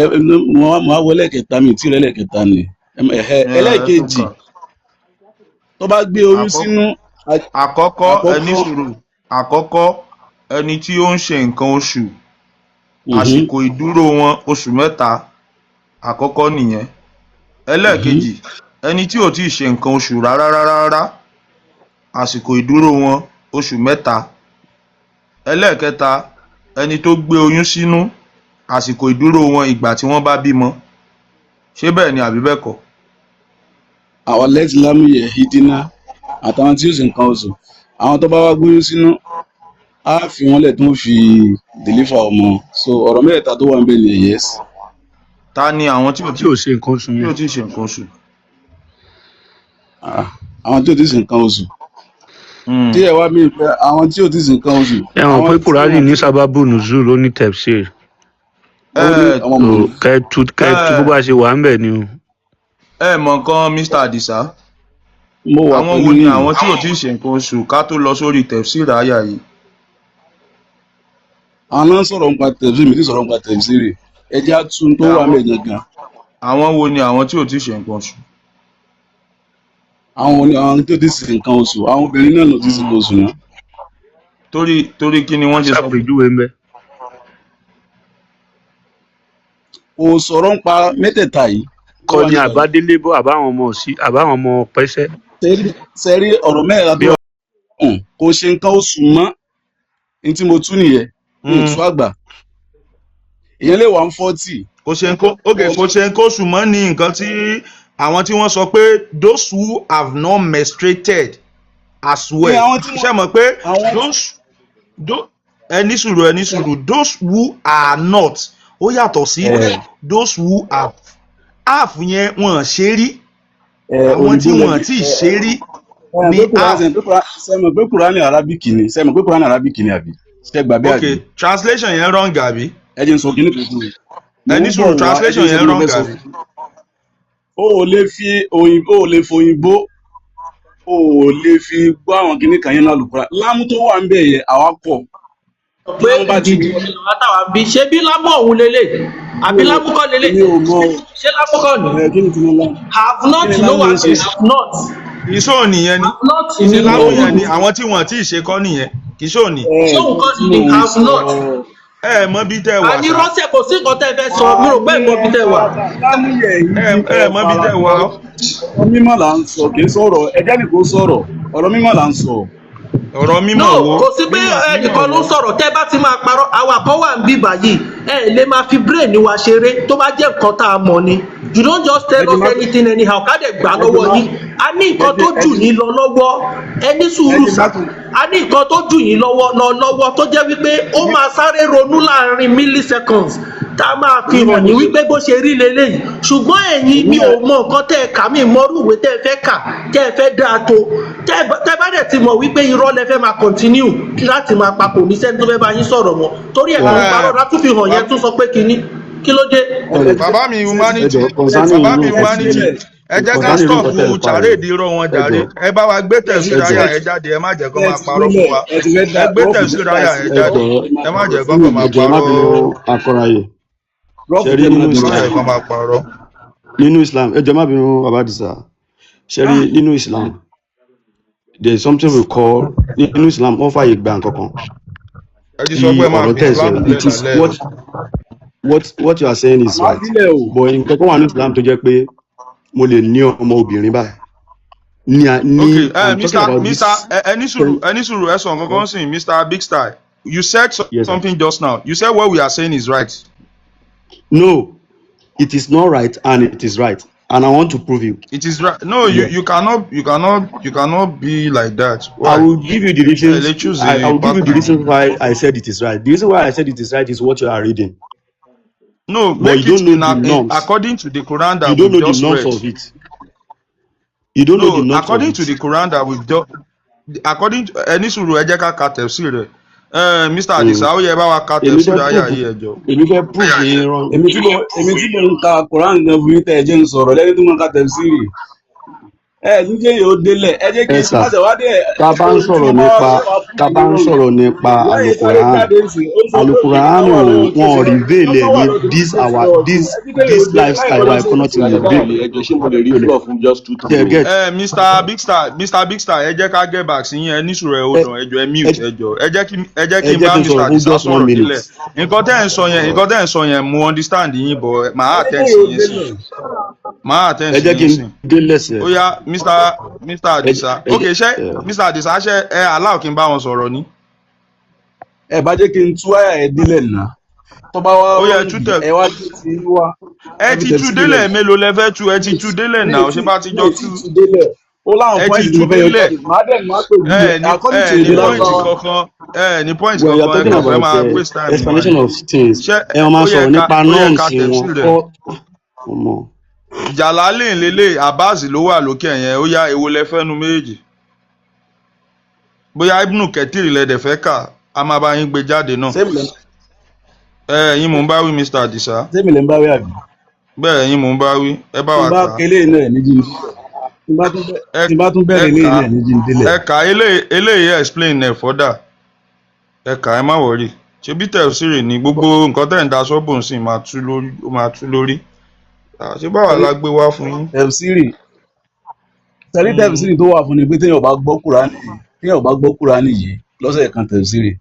[SPEAKER 6] mo wá wọlé kẹta, mi tí rẹ lẹ́kẹta ni. Ẹ̀hẹ́,
[SPEAKER 2] Ẹ tún
[SPEAKER 6] ẹlẹ́ẹ̀kejì
[SPEAKER 2] kà.
[SPEAKER 6] tó bá gbé oyún sínú
[SPEAKER 2] Àkọ́kọ́, ẹ ní
[SPEAKER 6] àkọ́kọ́
[SPEAKER 2] sùúrù. Àkọ́kọ́, ẹni tí ó ń ṣe nǹkan oṣù, àsìkò ìdúró wọn oṣù 3, àkọ́kọ́ nìyẹn. Ẹlẹ́ẹ̀kejì, ẹni tí ò tíì ṣe nǹkan oṣù rárá rárá rárá, àsìkò ìdúró wọn oṣù 3. Ẹlẹ́ẹ̀kẹta, ẹni tó gbé oyún sínú, àsìkò ìdúró wọn ìgbà tí wọ́n bá bímọ. Ṣé bẹ́ẹ̀ ni àbí bẹ́ẹ̀ kọ́?
[SPEAKER 6] Àwọn lẹ́tìlámùyẹ̀ hídínà àtàwọn tí ó ṣe nǹkan oṣù, àwọn tó bá wá gbóyún sínú, á fi wọ́n lẹ̀ tó ń fi deliver ọmọ. So ọ̀rọ̀ mẹ́ta tó wà ń bẹ̀ ni, yes.
[SPEAKER 2] Ta ni àwọn tí ò
[SPEAKER 7] Tí ò ṣe nǹkan oṣù
[SPEAKER 2] tí
[SPEAKER 7] yẹn.
[SPEAKER 2] ò tíì ṣe nǹkan oṣù?
[SPEAKER 6] Ah, àwọn tí ò tí ṣe nǹkan oṣù, tí ẹ wá mí pé àwọn tí ò tí ṣe nǹkan oṣù,
[SPEAKER 7] Ẹ hàn
[SPEAKER 6] àwọn
[SPEAKER 7] pé
[SPEAKER 6] tí
[SPEAKER 7] Kùránì
[SPEAKER 6] wọ́n
[SPEAKER 7] ní sábàbù nùzúl, ló ní tefsir.
[SPEAKER 6] Ó ní
[SPEAKER 2] Ẹ
[SPEAKER 6] àwọn
[SPEAKER 7] So
[SPEAKER 6] mọ̀
[SPEAKER 7] kẹtù kẹtù bó
[SPEAKER 2] ẹ
[SPEAKER 7] bá ṣe wà ń bẹ̀ ni o.
[SPEAKER 2] Ẹ mọ nǹkan, Mr. Adisa,
[SPEAKER 6] Mo wà
[SPEAKER 2] àwọn
[SPEAKER 6] pẹ̀lú
[SPEAKER 2] wo ni
[SPEAKER 6] yín.
[SPEAKER 2] àwọn tí ò tíì ṣe nǹkan oṣù, ká tó lọ sórí tefsir àyà yìí?
[SPEAKER 6] Àwọn náà ń sọ̀rọ̀ nípa tẹ̀síìrì, mi ti sọ̀rọ̀ nípa tẹ̀síìrì. Ẹ jẹ́ á tún tó
[SPEAKER 2] Ẹ
[SPEAKER 6] wà
[SPEAKER 2] àwọn
[SPEAKER 6] mẹ́ gangan.
[SPEAKER 2] Àwọn wo ni àwọn tí ò tíì ṣe nǹkan oṣù?
[SPEAKER 6] Àwọn ni àwọn tó ti ṣe nǹkan oṣù, àwọn obìnrin náà ló ti ṣe nǹkan oṣù náà.
[SPEAKER 2] Torí kí ni wọ́n ṣe sọ?
[SPEAKER 7] Ṣàpèjúwe ń bẹ.
[SPEAKER 6] Kò sọ̀rọ̀ nípa mẹ́tẹ̀ẹ̀ta yìí tó
[SPEAKER 7] Kọ́
[SPEAKER 6] wà
[SPEAKER 7] ni
[SPEAKER 6] nípa yìí.
[SPEAKER 7] àbádélé bọ́ àbáwọn ọmọ sí àbáwọn ọmọ pẹ́sẹ́.
[SPEAKER 6] Sẹ́rí ọ̀rọ̀ mẹ́ta tó
[SPEAKER 7] Bí
[SPEAKER 6] wà kò ṣe nǹkan oṣù mọ́ ní tí mo tú nìyẹn, mi ò tú àgbà. Èèyàn lè wà ń 40.
[SPEAKER 2] Kò ṣe nǹkan, ok, kò ṣe nǹkan oṣù mọ́ ní nǹkan tí àwọn tí wọ́n sọ pé those who have not menstruated as
[SPEAKER 6] Ní
[SPEAKER 2] well.
[SPEAKER 6] àwọn tí
[SPEAKER 2] Ṣe
[SPEAKER 6] wọ́n
[SPEAKER 2] mọ̀ pé
[SPEAKER 6] àwọn
[SPEAKER 2] those ẹ ní sùúrù, ẹ ní sùúrù. Those who are not, ó yàtọ̀ sí
[SPEAKER 6] ẹ
[SPEAKER 2] those who have. Have yẹn, wọn ṣe rí.
[SPEAKER 6] Ẹ
[SPEAKER 2] Àwọn tí
[SPEAKER 6] òyìnbó
[SPEAKER 2] wọn
[SPEAKER 6] lẹbi
[SPEAKER 2] tí ì
[SPEAKER 6] ẹ
[SPEAKER 2] ṣe rí
[SPEAKER 6] ẹ
[SPEAKER 2] ní
[SPEAKER 6] pé Kùránì
[SPEAKER 2] have.
[SPEAKER 6] Ṣe mọ̀ pé Kùránì Arabic ni? Ṣe mọ̀ pé Kùránì Arabic ni, àbí ṣe gbà bẹ́ẹ̀?
[SPEAKER 2] Ok,
[SPEAKER 6] Àbí
[SPEAKER 2] translation yẹn wrong, àbí?
[SPEAKER 6] Ẹ jẹ́ n sọ kíní kan fún mi.
[SPEAKER 2] Ẹ
[SPEAKER 6] Mò
[SPEAKER 2] ní
[SPEAKER 6] ń
[SPEAKER 2] sùúrù,
[SPEAKER 6] bọ̀ wá, ẹ jẹ́
[SPEAKER 2] translation
[SPEAKER 6] n sọ
[SPEAKER 2] yẹn
[SPEAKER 6] tí mo
[SPEAKER 2] wrong,
[SPEAKER 6] fẹ́ sọ.
[SPEAKER 2] àbí?
[SPEAKER 6] O ò lè fi òyìnbó, o ò lè fòyìnbó, o ò lè fi gbọ́ àwọn kíní kan yẹn náà lùkúrà lámú tó wà ń bẹ̀ yẹn, àwa kọ̀
[SPEAKER 3] Pé
[SPEAKER 6] lámú bá ti
[SPEAKER 3] dìdì làwọn táwa ń bí, ṣé bí lámú ọ̀hún lélẹ̀ àbí
[SPEAKER 6] mi ò
[SPEAKER 3] lámú kọ́ lélẹ̀?
[SPEAKER 6] Èmi ò mọ̀ o.
[SPEAKER 3] Ṣé lámú kọ́ ni?
[SPEAKER 6] Ẹ kí ni tí mo lá
[SPEAKER 3] Have
[SPEAKER 6] kí
[SPEAKER 3] not
[SPEAKER 6] ni
[SPEAKER 3] ló
[SPEAKER 6] lámú
[SPEAKER 3] wà
[SPEAKER 6] ń
[SPEAKER 3] ń
[SPEAKER 6] ṣe?
[SPEAKER 3] bẹ̀, have not.
[SPEAKER 2] Kì í ṣóò nìyẹn ni.
[SPEAKER 3] Have not
[SPEAKER 2] Kì í ṣe
[SPEAKER 3] ni.
[SPEAKER 2] lámú yẹn ni, àwọn tí wọn tí ì ṣe kọ́ nìyẹn, kì í ṣóò ní.
[SPEAKER 6] Ẹ
[SPEAKER 3] Ṣé òun
[SPEAKER 6] nǹkan
[SPEAKER 3] kọ́
[SPEAKER 6] tí
[SPEAKER 3] ni
[SPEAKER 6] mò ń
[SPEAKER 3] have
[SPEAKER 6] sọ.
[SPEAKER 3] not?
[SPEAKER 2] Ẹ mọ bí tẹ́ wà
[SPEAKER 3] Àní
[SPEAKER 2] ṣá.
[SPEAKER 3] rọ́ṣẹ̀, kò sí nǹkan tẹ́ ẹ fẹ́ sọ, mi rò pé
[SPEAKER 6] Àní
[SPEAKER 3] ẹ̀ mọ bí
[SPEAKER 6] ẹ
[SPEAKER 3] tẹ́ wà.
[SPEAKER 6] lámúyẹ̀
[SPEAKER 2] Ẹ
[SPEAKER 6] yìí
[SPEAKER 2] ẹ
[SPEAKER 6] ẹ
[SPEAKER 2] mọ bí tẹ́ wà
[SPEAKER 6] farabalẹ̀.
[SPEAKER 2] ó.
[SPEAKER 6] Ọ̀rọ̀ mímọ́ là ń sọ, kì í sọ̀rọ̀ ẹjẹ́ nìkan sọ̀rọ̀, ọ̀rọ̀ mímọ́ là ń sọ.
[SPEAKER 2] Ọ̀rọ̀
[SPEAKER 3] No,
[SPEAKER 2] mímọ̀ wo?
[SPEAKER 3] kò sí pé
[SPEAKER 2] Mímọ̀ mímọ̀
[SPEAKER 3] ẹnìkan ló
[SPEAKER 2] wo?
[SPEAKER 3] ń sọ̀rọ̀. Tẹ́ bá ti máa parọ́, àwa kan wà ń bí báyìí, ẹ lè máa fi brain wa ṣeré. Tó bá jẹ́ nǹkan tá a mọ̀ ni, you don't just tell
[SPEAKER 6] Ẹ jẹ́
[SPEAKER 3] us
[SPEAKER 6] má
[SPEAKER 3] anything anyhow, ká dẹ̀ gbà
[SPEAKER 6] ẹ jẹ́
[SPEAKER 3] lọ́wọ́
[SPEAKER 6] má
[SPEAKER 3] yín. A ní
[SPEAKER 6] ẹ
[SPEAKER 3] nǹkan tó
[SPEAKER 6] jẹ́ ẹ
[SPEAKER 3] jù
[SPEAKER 6] jẹ́
[SPEAKER 3] yín lọ lọ́wọ́. Ẹ ní
[SPEAKER 6] ẹ
[SPEAKER 3] sùúrù
[SPEAKER 6] jẹ́ má
[SPEAKER 3] sà.
[SPEAKER 6] tún
[SPEAKER 3] A ní nǹkan tó jù yín lọ́wọ́ lọ lọ́wọ́, tó jẹ́ wípé ó máa sáré ronú láàrin milliseconds. Tá a máa fi
[SPEAKER 6] Èmi náà
[SPEAKER 3] hàn
[SPEAKER 6] mo
[SPEAKER 3] yín
[SPEAKER 6] ṣe
[SPEAKER 3] wípé bó ṣe rí leléyìí, ṣùgbọ́n ẹ̀yin,
[SPEAKER 6] èmi
[SPEAKER 3] mi
[SPEAKER 6] náà
[SPEAKER 3] ò mọ nǹkan tẹ́ ẹ kà, mí mọ́rú ìwé tẹ́ ẹ fẹ́ kà, tẹ́ ẹ fẹ́ dáa tó. Tẹ́ ẹ bá dẹ̀ ti mọ̀ wípé irọ́ lẹ fẹ́ máa continue láti máa pa, kò ní sẹ́ni tó fẹ́ bá yín sọ̀rọ̀ mọ́, torí ẹ̀ kàn ń
[SPEAKER 2] ẹ
[SPEAKER 3] parọ́ látún fi hàn yẹn, tún sọ pé kinní kí ló dé.
[SPEAKER 4] Ọ̀rẹ́,
[SPEAKER 2] Bàbá mi humanity,
[SPEAKER 4] ẹjọ, concerning
[SPEAKER 2] bàbá
[SPEAKER 4] irú
[SPEAKER 2] mi
[SPEAKER 4] nǹkan tí
[SPEAKER 2] humanity, ẹ jẹ́ ká
[SPEAKER 4] concerning irú
[SPEAKER 2] stop
[SPEAKER 4] nǹkan tẹ́ ẹ ń fà yìí,
[SPEAKER 2] charade irọ́ wọn
[SPEAKER 4] ẹjọ,
[SPEAKER 2] jàre. Ẹ bá wa gbé
[SPEAKER 6] ẹ ti
[SPEAKER 2] tẹ̀síra
[SPEAKER 4] ẹjọ,
[SPEAKER 2] yà ẹ jáde, ẹ má jẹ́ kó
[SPEAKER 6] ẹ
[SPEAKER 2] máa
[SPEAKER 6] ti
[SPEAKER 2] parọ́ fún
[SPEAKER 6] délẹ̀
[SPEAKER 2] wa.
[SPEAKER 6] ẹ ti fẹ́
[SPEAKER 2] Ẹ
[SPEAKER 6] dá
[SPEAKER 2] gbé
[SPEAKER 6] rọ́ọ̀fù
[SPEAKER 2] tẹ̀síra
[SPEAKER 6] dá
[SPEAKER 2] yà ẹ
[SPEAKER 6] sílẹ̀.
[SPEAKER 2] jáde,
[SPEAKER 4] ẹjọ,
[SPEAKER 2] ẹ má jẹ́ kó kàn máa
[SPEAKER 4] ẹjọ, ẹ má
[SPEAKER 2] parọ́.
[SPEAKER 4] bínú, akọrayè.
[SPEAKER 6] Rọ́ọ̀fù
[SPEAKER 4] Ṣe rí
[SPEAKER 6] tẹ́ máa
[SPEAKER 4] nínú
[SPEAKER 2] Ẹ má
[SPEAKER 6] dúró.
[SPEAKER 2] jẹ́
[SPEAKER 4] Islam,
[SPEAKER 2] kó máa parọ́.
[SPEAKER 4] nínú Islam, ẹjọ, má bínú, bàbá Àdìsá. Ṣe rí nínú Islam, there is something we call, nínú Islam, wọ́n fààyè gba nǹkan kan
[SPEAKER 2] Ẹ ti
[SPEAKER 4] tí
[SPEAKER 2] sọ pé ẹ máa
[SPEAKER 4] ọ̀rọ̀
[SPEAKER 2] fi
[SPEAKER 4] tẹ̀ sọ
[SPEAKER 2] Islam
[SPEAKER 4] yìí,
[SPEAKER 2] lẹ̀
[SPEAKER 4] it is
[SPEAKER 2] lálẹ́.
[SPEAKER 4] what you are saying is
[SPEAKER 6] Àmọ́
[SPEAKER 4] right,
[SPEAKER 6] sílẹ̀ o.
[SPEAKER 4] but nǹkan kan wà ní Islam tó jẹ́ pé mo lè ní ọmọ obìnrin báyìí ní ní
[SPEAKER 2] Okay,
[SPEAKER 4] I'm talking
[SPEAKER 2] Mr.
[SPEAKER 4] about this.
[SPEAKER 2] Mr. Ẹ ní sùúrù, ẹ ní sùúrù, ẹ sọ nǹkan kan sìn, Mr. Big Star. You said
[SPEAKER 4] Yes, sir.
[SPEAKER 2] something just now. You said what we are saying is right.
[SPEAKER 4] No, it is not right, and it is right, and I want to prove you.
[SPEAKER 2] It is right. No, you you cannot be like that.
[SPEAKER 4] I
[SPEAKER 2] Why?
[SPEAKER 4] will give you the
[SPEAKER 2] Ẹ lè
[SPEAKER 4] reasons.
[SPEAKER 2] choose
[SPEAKER 4] I
[SPEAKER 2] a
[SPEAKER 4] will give you the
[SPEAKER 2] partner.
[SPEAKER 4] reasons why I said it is right. The reason why I said it is right is what you are reading,
[SPEAKER 2] No,
[SPEAKER 4] but you
[SPEAKER 2] make
[SPEAKER 4] don't
[SPEAKER 2] it
[SPEAKER 4] know
[SPEAKER 2] in,
[SPEAKER 4] the
[SPEAKER 2] in
[SPEAKER 4] norms.
[SPEAKER 2] according to the Quran
[SPEAKER 4] You
[SPEAKER 2] that
[SPEAKER 4] don't
[SPEAKER 2] we've
[SPEAKER 4] know the
[SPEAKER 2] just
[SPEAKER 4] norms
[SPEAKER 2] read.
[SPEAKER 4] of it. You don't know the
[SPEAKER 2] No,
[SPEAKER 4] norms of
[SPEAKER 2] according to
[SPEAKER 4] it.
[SPEAKER 2] the Quran that we've just, according to, ẹ ní sùúrù, ẹ jẹ́ ká ka tafsir rẹ̀. Mr. Adisa, ó yẹ bá wa ka
[SPEAKER 4] Èmi
[SPEAKER 2] tafsir
[SPEAKER 4] fẹ́
[SPEAKER 2] àyà
[SPEAKER 4] prove
[SPEAKER 2] yìí, ẹ jọ̀ọ́.
[SPEAKER 4] Èmi fẹ́ prove yín wrong.
[SPEAKER 6] Èmi tí mo ń ka Quran gan fún yín tẹ́ ẹ jẹ́ ń sọ̀rọ̀ lẹ́ni tó máa ń ka tafsiri. Ẹ ní jẹ́ yóò délẹ̀, ẹ jẹ́ kí
[SPEAKER 4] Ẹ
[SPEAKER 6] n
[SPEAKER 4] sà,
[SPEAKER 6] má ṣe wá dé
[SPEAKER 4] tá a bá ń
[SPEAKER 6] tí mo
[SPEAKER 4] sọ̀rọ̀
[SPEAKER 6] bá wá
[SPEAKER 4] nípa
[SPEAKER 6] fẹ́ wá
[SPEAKER 4] tá a
[SPEAKER 6] fún
[SPEAKER 4] bá
[SPEAKER 6] mi
[SPEAKER 4] ń
[SPEAKER 6] lọ́rùn.
[SPEAKER 4] sọ̀rọ̀ nípa
[SPEAKER 6] Láyé sáré
[SPEAKER 4] alukoran,
[SPEAKER 6] jáde sí, ó sọ pé
[SPEAKER 4] alukoran
[SPEAKER 6] nǹkan wà lọ́wọ́ tí
[SPEAKER 4] wọn
[SPEAKER 6] ó
[SPEAKER 4] ò
[SPEAKER 6] ṣe
[SPEAKER 4] reveal ẹ̀
[SPEAKER 6] nǹkan wà
[SPEAKER 4] ní
[SPEAKER 6] lọ́dún
[SPEAKER 4] this
[SPEAKER 6] tí ó ṣe
[SPEAKER 4] our
[SPEAKER 6] lọ́wọ́
[SPEAKER 4] this
[SPEAKER 6] ẹ jẹ́
[SPEAKER 4] this
[SPEAKER 6] yóò dé láì
[SPEAKER 4] lifestyle wa
[SPEAKER 6] lọ́dún tí
[SPEAKER 4] ẹ̀kọ́
[SPEAKER 6] ó
[SPEAKER 4] náà
[SPEAKER 6] ṣe
[SPEAKER 4] ti reveal.
[SPEAKER 8] Ẹ jọ̀ọ́, ṣé mo lè rí floor fún just 2 3
[SPEAKER 4] Ṣé ẹ
[SPEAKER 8] minutes?
[SPEAKER 4] get?
[SPEAKER 2] Mr. Big Star, Mr. Big Star, ẹ jẹ́ ká get back sí yín. Ẹ ní sùúrù, ẹ
[SPEAKER 4] Ẹ
[SPEAKER 2] hold on, ẹ jọ̀ọ́, ẹ
[SPEAKER 4] ẹ
[SPEAKER 2] mute, ẹ jọ̀ọ́. Ẹ jẹ́
[SPEAKER 4] ẹ
[SPEAKER 2] kí n
[SPEAKER 4] jẹ́
[SPEAKER 2] bá
[SPEAKER 4] kí n
[SPEAKER 2] Mr.
[SPEAKER 4] sọ̀rọ̀ fún
[SPEAKER 2] Adisa
[SPEAKER 4] just one
[SPEAKER 2] sọ̀rọ̀ délẹ̀.
[SPEAKER 4] minute.
[SPEAKER 2] Nǹkan tẹ́ ẹ̀ ń sọ yẹn, mo understand yín, but màá
[SPEAKER 6] ẹ jẹ́
[SPEAKER 2] attend sí
[SPEAKER 6] yóò
[SPEAKER 2] yín sìn.
[SPEAKER 6] délẹ̀.
[SPEAKER 2] Màá attend
[SPEAKER 4] Ẹ
[SPEAKER 2] sí
[SPEAKER 4] jẹ́ kí
[SPEAKER 2] yín
[SPEAKER 4] n
[SPEAKER 2] sìn.
[SPEAKER 4] dé lẹ́sẹ̀.
[SPEAKER 2] Ó yá, Mr.
[SPEAKER 4] Ẹ
[SPEAKER 2] Adisa.
[SPEAKER 4] ẹ
[SPEAKER 2] Ok, ṣé
[SPEAKER 4] ẹ
[SPEAKER 2] Mr. Adisa, ṣé ẹ allow kí n bá wọn sọ̀rọ̀ ni?
[SPEAKER 6] Ẹ bá jẹ́ kí n tú àyà ẹ délẹ̀ náà, tó bá wá
[SPEAKER 2] Ó yá, ẹ tú
[SPEAKER 6] wrong,
[SPEAKER 2] tẹ̀.
[SPEAKER 6] ẹ wá gbé tí ń wá
[SPEAKER 2] Ẹ
[SPEAKER 6] ẹ fi
[SPEAKER 2] ti tú
[SPEAKER 6] tafsiri
[SPEAKER 2] délẹ̀
[SPEAKER 6] lẹ̀.
[SPEAKER 2] mélòó lẹ fẹ́ tú? Ẹ ti tú délẹ̀
[SPEAKER 6] Mi
[SPEAKER 2] náà,
[SPEAKER 6] ì
[SPEAKER 2] ṣé
[SPEAKER 6] tí
[SPEAKER 2] bá ti
[SPEAKER 6] mi
[SPEAKER 2] jọ
[SPEAKER 6] ì tí
[SPEAKER 2] tú?
[SPEAKER 6] tú délẹ̀. Ó láwọn
[SPEAKER 2] Ẹ ti
[SPEAKER 6] point tí
[SPEAKER 2] tú
[SPEAKER 6] mo fẹ́ yọ
[SPEAKER 2] délẹ̀.
[SPEAKER 6] jáde, màá dẹ̀ máa pè
[SPEAKER 2] Ẹ
[SPEAKER 6] jù
[SPEAKER 2] ní
[SPEAKER 6] according
[SPEAKER 2] ẹ
[SPEAKER 6] to
[SPEAKER 2] ní
[SPEAKER 6] èdè
[SPEAKER 2] point
[SPEAKER 6] Lárúbáwá.
[SPEAKER 2] kankan. Ẹ ní point
[SPEAKER 4] When you are
[SPEAKER 2] kankan, ẹ
[SPEAKER 4] talking
[SPEAKER 2] kàn fẹ́
[SPEAKER 4] about
[SPEAKER 2] máa waste time wa
[SPEAKER 4] explanation
[SPEAKER 2] ni.
[SPEAKER 4] of things,
[SPEAKER 2] Ṣé
[SPEAKER 4] ẹ máa
[SPEAKER 2] ó yẹ
[SPEAKER 4] sọ̀rọ̀
[SPEAKER 2] ká
[SPEAKER 4] nípa
[SPEAKER 2] ó yẹ
[SPEAKER 4] norms
[SPEAKER 2] ká
[SPEAKER 4] wọn
[SPEAKER 2] tafsir rẹ̀?
[SPEAKER 4] kọ́ ọmọ.
[SPEAKER 2] Jalálìn lélẹ̀, Abbas ló wà lókè yẹn. Ó yá, èwo lẹ fẹ́ nu méjèèjì? Bóyá Ibnu Kathir lẹ dẹ̀ fẹ́ kà, a máa bá yín gbé jáde náà.
[SPEAKER 6] Sẹ́mi lẹ́
[SPEAKER 2] Ẹ ẹ̀yin mò ń bá wí, Mr. Adisa.
[SPEAKER 6] Sẹ́mi lẹ́ ń bá wí àbí?
[SPEAKER 2] Bẹ́ẹ̀, ẹ̀yin mò ń bá wí. Ẹ bá
[SPEAKER 6] Tí n
[SPEAKER 2] wa
[SPEAKER 6] bá
[SPEAKER 2] kà á.
[SPEAKER 6] kélé náà ní jí n tí n bá tún bẹ
[SPEAKER 2] Ẹ
[SPEAKER 6] tí n bá tún
[SPEAKER 2] ẹ
[SPEAKER 6] bẹ̀rẹ̀ eléyìí
[SPEAKER 2] kà á.
[SPEAKER 6] náà ní jí n délẹ̀.
[SPEAKER 2] Ẹ kà á, eléyìí explain ẹ̀ further. Ẹ kà á, ẹ má worry. Ṣebí tafsiri ni gbogbo nǹkan tẹ̀ ń da sọ́bù ń sìn máa tú lórí, ó máa tú lórí. Ah, ṣé báwa la gbé wá fún yín?
[SPEAKER 6] Tafsiri sẹ́rí, tafsiri tó wà fún ni pé téèyàn bá gbọ́ Kùránì yìí lọ́sẹ̀ kan, tafsiri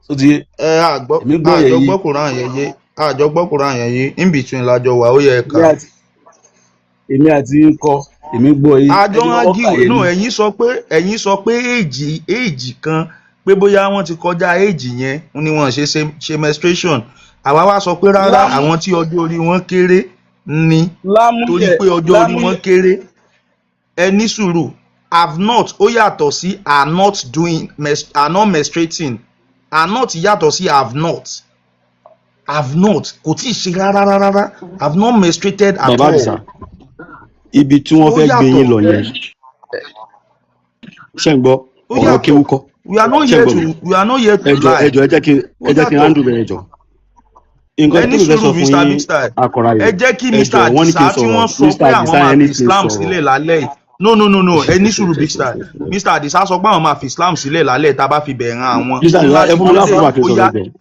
[SPEAKER 6] tó ti yé.
[SPEAKER 2] Ẹ àgbọ́
[SPEAKER 6] Èmi gbọ́ yẹn
[SPEAKER 2] àjọ
[SPEAKER 6] yé.
[SPEAKER 2] gbọ́ Quran yẹn yé, àjọ gbọ́ Quran yẹn yé, in between lájọ wà, ó yẹ ẹ kà
[SPEAKER 6] Èmi
[SPEAKER 2] á.
[SPEAKER 6] àti èmi àti yín kọ́, èmi gbọ́ yé.
[SPEAKER 2] Àjọ
[SPEAKER 6] Ẹ
[SPEAKER 2] ń
[SPEAKER 6] jẹ́ kọ́kọ́ kà
[SPEAKER 2] argue
[SPEAKER 6] yẹn
[SPEAKER 2] no
[SPEAKER 6] ní.
[SPEAKER 2] Ẹ̀yin sọ pé age kan, pé bóyá wọ́n ti kọjá age yẹn ni wọ́n ṣe menstruation. Àwa wá sọ pé rárá,
[SPEAKER 6] Lámú
[SPEAKER 2] àwọn tí ọjọ́ orí wọn kéré ni, torí
[SPEAKER 6] lámúyẹ
[SPEAKER 2] pé ọjọ́ orí wọn
[SPEAKER 6] lámúyẹ
[SPEAKER 2] kéré. Ẹ ní sùúrù, have not ó yàtọ̀ sí are not doing are not menstruating. Are not yàtọ̀ sí have not. Have not, kò tí ì ṣe rárá rárá, have not menstruated at
[SPEAKER 4] Bàbá
[SPEAKER 2] all.
[SPEAKER 4] Àdìsá, ibi tí wọ́n
[SPEAKER 2] Ó
[SPEAKER 4] fẹ́ gbé yín
[SPEAKER 2] yàtọ̀.
[SPEAKER 4] lọ yẹn, ṣé ń gbọ́?
[SPEAKER 2] Ó
[SPEAKER 4] Ọ̀rọ̀
[SPEAKER 2] yàtọ̀.
[SPEAKER 4] kéwú kọ́.
[SPEAKER 2] We are not
[SPEAKER 4] Ṣé ń
[SPEAKER 2] here
[SPEAKER 4] gbọ́
[SPEAKER 2] to
[SPEAKER 4] mi?
[SPEAKER 2] We are not here to
[SPEAKER 4] Ẹ jọ̀ọ́, ẹ
[SPEAKER 2] lie.
[SPEAKER 4] jọ̀ọ́,
[SPEAKER 2] Ó
[SPEAKER 4] ẹ jẹ́ kí n
[SPEAKER 2] yàtọ̀.
[SPEAKER 4] handle bẹ̀rẹ̀, jọ. Nǹkan
[SPEAKER 2] Ẹ
[SPEAKER 4] tí
[SPEAKER 2] ní
[SPEAKER 4] mo fẹ́ sọ
[SPEAKER 2] sùúrù,
[SPEAKER 4] fún
[SPEAKER 2] Mr.
[SPEAKER 4] yín,
[SPEAKER 2] Big Star,
[SPEAKER 4] akọ̀rayè,
[SPEAKER 2] ẹ jẹ́ kí
[SPEAKER 4] ẹ
[SPEAKER 2] Mr.
[SPEAKER 4] jọ̀ọ́, wọ́n ní kí n
[SPEAKER 2] Adisa tí
[SPEAKER 4] sọ̀rọ̀.
[SPEAKER 2] wọ́n sọ
[SPEAKER 4] Mr.
[SPEAKER 2] pé àwọn
[SPEAKER 4] Adisa
[SPEAKER 2] máa
[SPEAKER 4] yẹn ní
[SPEAKER 2] fi
[SPEAKER 4] kí n
[SPEAKER 2] Islam
[SPEAKER 4] sọ̀rọ̀.
[SPEAKER 2] sílẹ̀ lálẹ́ yìí. No, no, no, no, ẹ ní sùúrù, Big Star. Mr. Adisa sọ pé àwọn máa fi Islam sílẹ̀ lálẹ́ tá a bá fi bẹ̀rẹ̀ àwọn.
[SPEAKER 4] Mr. Adisa, ẹ fún mi
[SPEAKER 2] Wọ́n
[SPEAKER 4] láfọwọ́ kí n
[SPEAKER 2] ó
[SPEAKER 4] sọ̀rọ̀,
[SPEAKER 2] yá.
[SPEAKER 4] ẹ jọ̀ọ́.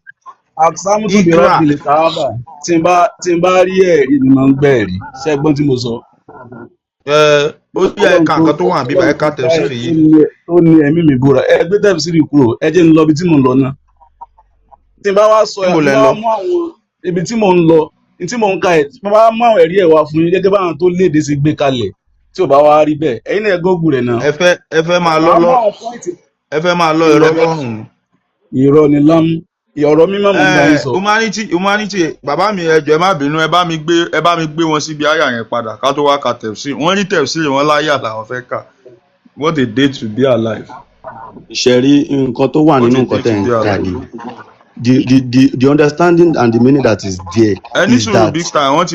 [SPEAKER 6] Aqsamtu bi
[SPEAKER 2] Ikra.
[SPEAKER 6] rabbil Kaaba, tí n bá rí ẹ̀rí ni máa ń gbẹ́ ẹ̀rí ṣẹ́gbọ́n tí mo sọ.
[SPEAKER 2] Ẹ ó yá, ẹ
[SPEAKER 6] Ọlọ́run
[SPEAKER 2] ka
[SPEAKER 6] tó
[SPEAKER 2] nǹkan tó wà níbí, ẹ
[SPEAKER 6] Ọlọ́run
[SPEAKER 2] ka
[SPEAKER 6] tó dá
[SPEAKER 2] tafsiri
[SPEAKER 6] tó
[SPEAKER 2] yìí.
[SPEAKER 6] ní tó ní ẹ̀mí mi búra. Ẹ gbé tafsiri kúrò, ẹ jẹ́ n lọ ibi tí mò ń lọ náà. Tí n bá wá sọ
[SPEAKER 2] Níbo
[SPEAKER 6] tí n
[SPEAKER 2] lẹ
[SPEAKER 6] bá
[SPEAKER 2] ń lọ?
[SPEAKER 6] wá mú àwọn ibi tí mò ń lọ, tí mò ń ka ẹ̀, tí mo bá mú àwọn ẹ̀rí ẹ̀ wá fún yín gẹ́gẹ́ báwọn tó léde sí gbé kalẹ̀, tí ò bá wá rí bẹ́ẹ̀, ẹ̀yin náà gógùn rẹ̀ náà.
[SPEAKER 2] Ẹ fẹ́ máa lọ
[SPEAKER 6] Màá mú
[SPEAKER 2] lọ
[SPEAKER 6] àwọn point.
[SPEAKER 2] Ẹ fẹ́ máa lọ irọ́ lọ́rùn ni.
[SPEAKER 6] Irọ́ ni lámú, ọ̀rọ̀ mímọ́ mò ń bá yín
[SPEAKER 2] Ẹ
[SPEAKER 6] sọ.
[SPEAKER 2] Humanity, humanity, bàbá mi, ẹ jọ̀ọ́, ẹ má bínú, ẹ bá mi gbé wọn síbi àyà yẹn padà ká tó wá ka tafsiri. Wọ́n rí tafsiri wọn láyà làwọn fẹ́ kà. What a day to be alive.
[SPEAKER 4] Ṣe rí nǹkan tó wà
[SPEAKER 2] What
[SPEAKER 4] nínú
[SPEAKER 2] a
[SPEAKER 4] nǹkan
[SPEAKER 2] day
[SPEAKER 4] tẹ́
[SPEAKER 2] to
[SPEAKER 4] ń
[SPEAKER 2] be
[SPEAKER 4] kà
[SPEAKER 2] alive.
[SPEAKER 4] yìí. The understanding and the meaning that is there
[SPEAKER 2] Ẹ ní
[SPEAKER 4] is
[SPEAKER 2] sùúrù,
[SPEAKER 4] that
[SPEAKER 2] Big Star. Wọ́n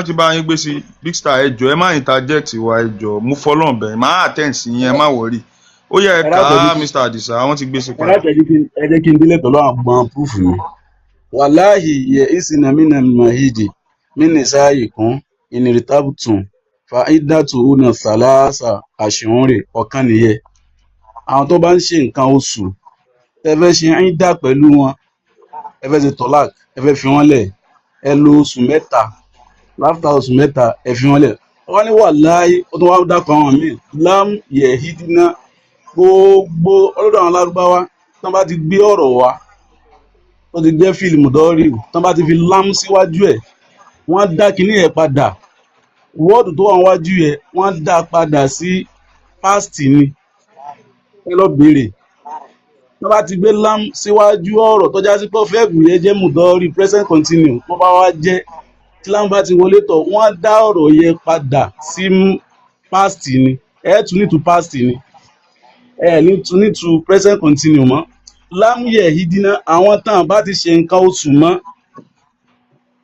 [SPEAKER 2] ti bá yín gbé sí. Big Star, ẹ jọ̀ọ́, ẹ má interject wa, ẹ jọ̀ọ́. Mú fọlọ́n bẹ̀rẹ̀, má attend sí yín, ẹ má worry. Ó yẹ ẹ
[SPEAKER 6] Ẹ
[SPEAKER 2] kà
[SPEAKER 6] dákun,
[SPEAKER 2] á, Mr Adisa, wọ́n ti gbé sí
[SPEAKER 6] ẹ
[SPEAKER 2] padà.
[SPEAKER 6] dákun, ẹ jẹ́ kí n délẹ̀ pẹ̀lú àwọn gbọ́n proof mi. Wàláhì yẹ ìsìnà mínà mahidi mínì sáàyè kún ìnìrìtàbùtùn fa ìdàtú una sàlàsà àṣìwọ̀nrè ọ̀kan nìyẹn. Àwọn tó bá ń ṣe nǹkan oṣù, tẹ fẹ́ ṣe ń dà pẹ̀lú wọn, ẹ fẹ́ ṣe tọ́lák, ẹ fẹ́ fi wọ́n lẹ̀, ẹ lo oṣù 3. Láfta oṣù 3, ẹ fi wọ́n lẹ̀. Wọ́n ní wàláhì, ó tún wá dákọ̀ àwọn míì lam yẹ̀hídínà. Gbogbo ọlọ́dọ̀ àwọn Lárúbáwá, tán bá ti gbé ọ̀rọ̀ wá tó ti jẹ́ fíìlì dọ́rì, tán bá ti fi lam síwájú ẹ̀, wọ́n dá kinní yẹn padà. Word tó wà níwájú yẹn, wọ́n dá padà sí past ni. Ẹ lọ béèrè, tán bá ti gbé lam síwájú ọ̀rọ̀ tó já sí pé verb yẹn jẹ́ mùdọ́rì, present continue, wọ́n bá wá jẹ́ tí lam bá ti wọlé tọ̀, wọ́n dá ọ̀rọ̀ yẹn padà sí past ni. Ẹ tún ní to past ni, ẹ ní tún ní to present continue mọ́. Lámúyẹ̀ hídínà, àwọn tán bá ti ṣe nǹkan oṣù mọ́,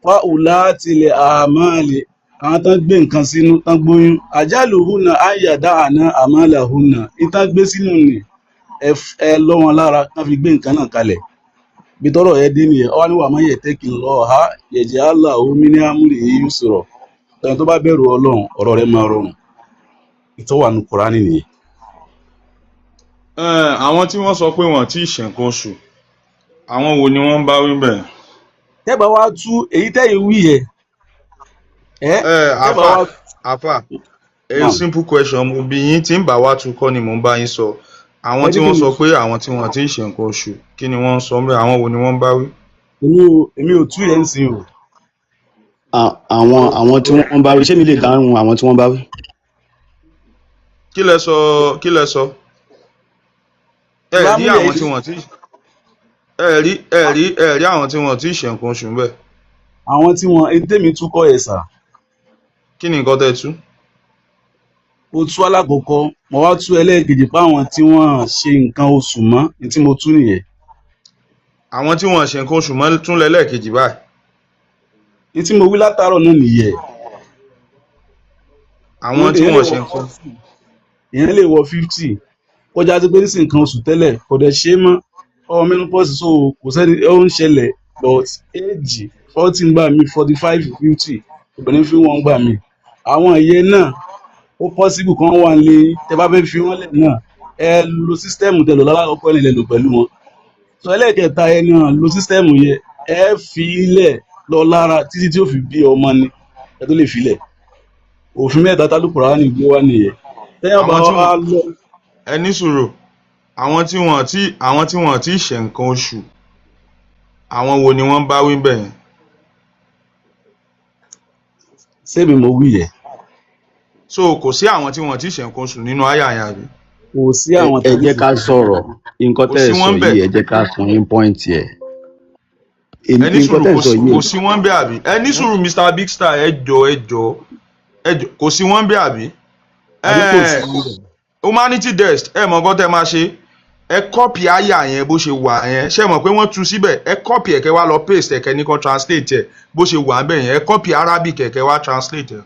[SPEAKER 6] fáwùlà tilẹ̀ àmàlẹ̀, àwọn tán gbé nǹkan sínú, tán gbóyún, àjálù hùnà àyàdá àná àmàlà hùnà, ìtàn gbé sínú ni, ẹ lọ́ wọn lára kán fi gbé nǹkan náà kalẹ̀. Bí tọ́rọ̀ yẹn dé nìyẹn. Ọwọ́ ni wàá máa yẹ tẹ́kì lọ ha yẹ̀jẹ̀ Allah omi ní amúlẹ̀ yìí sọ̀rọ̀. Ẹni tó bá bẹ̀rù Ọlọ́run, ọ̀rọ̀ rẹ̀ máa rọrùn. Ìtọ́wà nu Kùránì nìyẹn.
[SPEAKER 2] Ẹ, àwọn tí wọ́n sọ pé wọ́n ti ṣe nǹkan oṣù, àwọn wo ni wọ́n ń bá wí bẹ́ẹ̀?
[SPEAKER 6] Tẹ́bà wá tú èyí tẹ́yìn wí yẹ ẹ
[SPEAKER 2] Ẹ
[SPEAKER 6] tẹ́bà
[SPEAKER 2] àfà
[SPEAKER 6] wá
[SPEAKER 2] àfà, a
[SPEAKER 6] náà
[SPEAKER 2] simple question mo bí yín, tí ń bá wá tú kọ́ ni mò ń bá yín sọ. Àwọn
[SPEAKER 6] ẹ
[SPEAKER 2] tí
[SPEAKER 6] ní kí
[SPEAKER 2] wọ́n
[SPEAKER 6] ni
[SPEAKER 2] sọ pé àwọn tí wọ́n ti ṣe nǹkan oṣù, kí ni wọ́n ń sọ bẹ́ẹ̀? Àwọn wo ni wọ́n ń bá wí?
[SPEAKER 6] Èmi ò tú yẹn ń sìn o.
[SPEAKER 4] Àwọn tí wọ́n bá wí, ṣé mi lè dáhùn àwọn tí wọ́n bá wí?
[SPEAKER 2] Kí lẹ sọ? Kí lẹ sọ? Ẹ rí
[SPEAKER 6] Lámúyẹ̀
[SPEAKER 2] àwọn tí wọ́n ti ẹ rí àwọn tí wọ́n ti ṣe nǹkan oṣù ń bẹ̀.
[SPEAKER 6] Àwọn tí wọn èyí tèmi tú kọ́ ẹ̀ sà.
[SPEAKER 2] Kí ni nǹkan tẹ́ tú?
[SPEAKER 6] Mo tú alákọ̀ọ́kọ́, mo wá tú ẹlẹ́ẹ̀kejì pé àwọn tí wọ́n ṣe nǹkan oṣù mọ́ ní tí mo tú nìyẹn.
[SPEAKER 2] Àwọn tí wọ́n ṣe nǹkan oṣù mọ́ tún lẹ́lẹ́kejì báyìí?
[SPEAKER 6] Ní tí mo wí látàárọ̀ náà nìyẹn.
[SPEAKER 2] Àwọn tí
[SPEAKER 6] Èèyàn lè
[SPEAKER 2] wọ́n
[SPEAKER 6] wọ
[SPEAKER 2] ṣe nǹkan
[SPEAKER 6] 40, èèyàn lè wọ 50, kọjá sí pé ń sìn nǹkan oṣù tẹ́lẹ̀, kò dẹ̀ ṣe é mọ́, ọmọ menopause. So kò sẹ́ni ó ń ṣẹlẹ̀, but age 40 ń gbà mí, 45, 50, obìnrin fi wọ́n gbà mí. Àwọn ìyẹn náà, ó possible kan wà nílé yín, tẹ́ bá fẹ́ fi wọ́n lẹ̀ náà, ẹ lo system tẹ́ lò lálákọ̀ọ́kọ́ ẹ̀ lè lò pẹ̀lú wọn. So ẹlẹ́ẹ̀kẹta, ẹ náà lo system yẹn, ẹ fi ilẹ̀ lọ lára títí tí ó fi bí ọmọ ni ẹ tó lè filẹ̀. Òfin mẹ́ta tálùkùránì gbé wá nìyẹn. Tẹ́yàn bá
[SPEAKER 2] Àwọn tí
[SPEAKER 6] wá
[SPEAKER 2] wọ́n
[SPEAKER 6] lọ
[SPEAKER 2] Ẹ ní sùúrù. Àwọn tí wọ́n ti ṣe nǹkan oṣù, àwọn wo ni wọ́n bá wí bẹ́ẹ̀ yẹn?
[SPEAKER 6] Sẹ́mi mo wí yẹn?
[SPEAKER 2] So kò sí àwọn tí wọ́n ti ṣe nǹkan oṣù nínú àyà yẹn, àbí?
[SPEAKER 6] Kò sí
[SPEAKER 4] Ẹ
[SPEAKER 6] àwọn
[SPEAKER 4] ẹ
[SPEAKER 6] tàbí
[SPEAKER 4] jẹ́ ká sọ̀rọ̀ nǹkan
[SPEAKER 2] Kò
[SPEAKER 4] tẹ́
[SPEAKER 2] sí
[SPEAKER 4] ẹ sọ
[SPEAKER 2] wọ́n bẹ̀.
[SPEAKER 4] yìí, ẹ jẹ́ ká fún yín point ẹ̀.
[SPEAKER 2] Ẹ ní
[SPEAKER 4] Nǹkan
[SPEAKER 2] sùúrù.
[SPEAKER 4] tẹ́ ẹ
[SPEAKER 2] Kò
[SPEAKER 4] sọ
[SPEAKER 2] sí
[SPEAKER 4] yìí
[SPEAKER 2] kò sí wọ́n bẹ̀, àbí? Ẹ ní sùúrù, Mr Big Star, ẹ jọ̀ọ́, ẹ jọ̀ọ́, ẹ jọ̀ọ́, kò sí wọ́n bẹ̀, àbí?
[SPEAKER 6] Àbí kò
[SPEAKER 2] Ẹ
[SPEAKER 6] sí níbẹ̀.
[SPEAKER 2] Humanity Desk, ẹ mọ̀ nǹkan tẹ́ máa ṣe. Ẹ copy àyà yẹn bó ṣe wà yẹn. Ṣé mọ̀ pé wọ́n tú síbẹ̀? Ẹ copy ẹ̀, kẹ́ wá lọ paste ẹ̀, kẹ́ ní kan translate ẹ̀ bó ṣe wà bẹ́ẹ̀ yẹn. Ẹ copy Arabic ẹ̀, kẹ́ wá translate ẹ̀.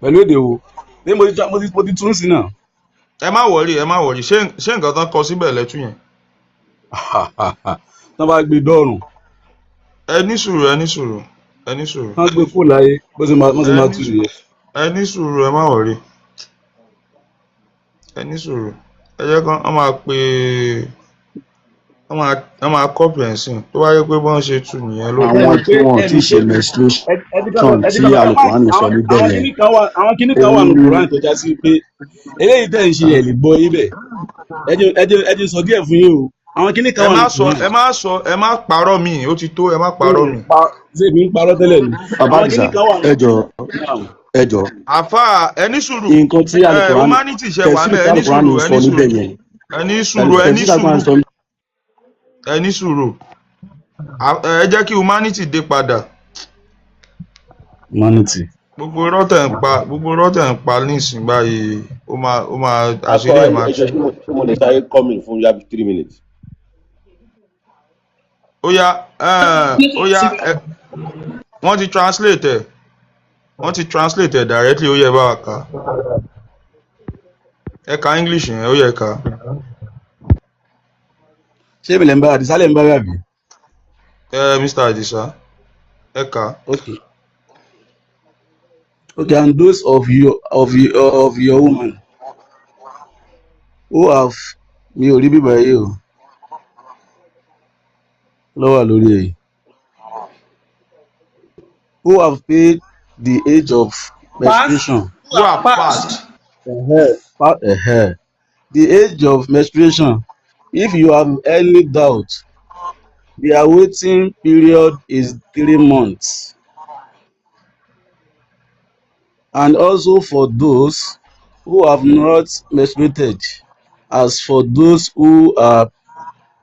[SPEAKER 6] Pẹ̀lú èdè wo ní mo ti tún sí náà?
[SPEAKER 2] Ẹ má worry, ẹ má worry. Ṣé nǹkan tán kọ síbẹ̀ lẹ́tú yẹn?
[SPEAKER 6] Tán bá gbé dọ́rùn.
[SPEAKER 2] Ẹ ní sùúrù, ẹ ní sùúrù, ẹ ní sùúrù.
[SPEAKER 6] Tán gbé kó láyé, bó ṣe
[SPEAKER 2] Ẹ
[SPEAKER 6] máa
[SPEAKER 2] ní
[SPEAKER 6] tú nìyẹn.
[SPEAKER 2] Ẹ ní sùúrù, ẹ má worry, ẹ ní sùúrù. Ẹ jẹ́ kán wọ́n máa pe wọ́n máa copy ẹ̀ sìn, tó bá yẹ pé bọ́n ṣe tú nìyẹn lóòótọ́.
[SPEAKER 4] Àwọn tí wọn ò tí ì ṣe menstruation tí Alukurani sọ níbẹ̀
[SPEAKER 6] Àwọn
[SPEAKER 4] yẹn
[SPEAKER 6] kinní kan wà, àwọn kinní kan wà
[SPEAKER 4] òun
[SPEAKER 6] ní
[SPEAKER 4] ni
[SPEAKER 6] Quran tó já sí pé eléyìí tẹ̀ ń ṣe ẹ̀ lè gbọ́ yín bẹ̀. Ẹ jẹ́ sọ díẹ̀ fún yín o. Àwọn kinní kan
[SPEAKER 2] Ẹ
[SPEAKER 6] wà
[SPEAKER 2] má
[SPEAKER 6] ní
[SPEAKER 2] sọ
[SPEAKER 6] Quran.
[SPEAKER 2] Ẹ má sọ, ẹ má parọ́ mi, ó ti tó, ẹ má parọ́ mi.
[SPEAKER 6] Ṣé èmi ń parọ́ tẹ́lẹ̀ ni?
[SPEAKER 4] Bàbá
[SPEAKER 6] Àwọn
[SPEAKER 4] Àdìsá,
[SPEAKER 6] kinní kan wà.
[SPEAKER 4] ẹ jọ, ẹ jọ.
[SPEAKER 2] Àfà, ẹ ní sùúrù.
[SPEAKER 4] Nǹkan tí
[SPEAKER 2] Ẹ
[SPEAKER 4] Alukurani
[SPEAKER 2] humanity ṣe wà
[SPEAKER 4] tẹ̀síìrì
[SPEAKER 2] bẹ́ẹ̀.
[SPEAKER 4] tí
[SPEAKER 2] Ẹ ní
[SPEAKER 4] Alukurani
[SPEAKER 2] sùúrù, ẹ
[SPEAKER 4] sọ
[SPEAKER 2] ní
[SPEAKER 4] níbẹ̀
[SPEAKER 2] sùúrù,
[SPEAKER 4] yẹn,
[SPEAKER 2] ẹ ní sùúrù, ẹ ní
[SPEAKER 4] tẹ̀síìrì tí Alukurani
[SPEAKER 2] sùúrù,
[SPEAKER 4] sọ
[SPEAKER 2] ẹ ní sùúrù. Ẹ jẹ́ kí humanity dé padà.
[SPEAKER 6] Humanity.
[SPEAKER 2] Gbogbo irọ́ tẹ̀ ń pa nísìnyí báyìí, ó máa
[SPEAKER 8] Akọ
[SPEAKER 2] àṣírí ẹ̀ máa
[SPEAKER 8] ẹ
[SPEAKER 2] tú.
[SPEAKER 8] jọ̀ọ́, ṣé mo lè sáré come in fún yàbí 3 minutes?
[SPEAKER 2] Ó yá, ó yá, wọ́n ti translate ẹ̀, wọ́n ti translate ẹ̀ directly. Ó yẹ bá wa kà á. Ẹ ka English yẹn, ó yẹ ká.
[SPEAKER 6] Ṣé èmi lè ń bá Àdìsá lè ń bá bàbí?
[SPEAKER 2] Ẹ Mr. Adisa, ẹ kà á.
[SPEAKER 6] Okay, and those of your woman who have, mi ò rí bíbá yìí o, ló wà lórí ẹ̀, who have paid the age of
[SPEAKER 3] Past.
[SPEAKER 6] menstruation.
[SPEAKER 2] Who have
[SPEAKER 3] Past.
[SPEAKER 2] passed.
[SPEAKER 6] The age of menstruation, if you have any doubt, their waiting period is 3 months, and also for those who have not menstruated. As for those who are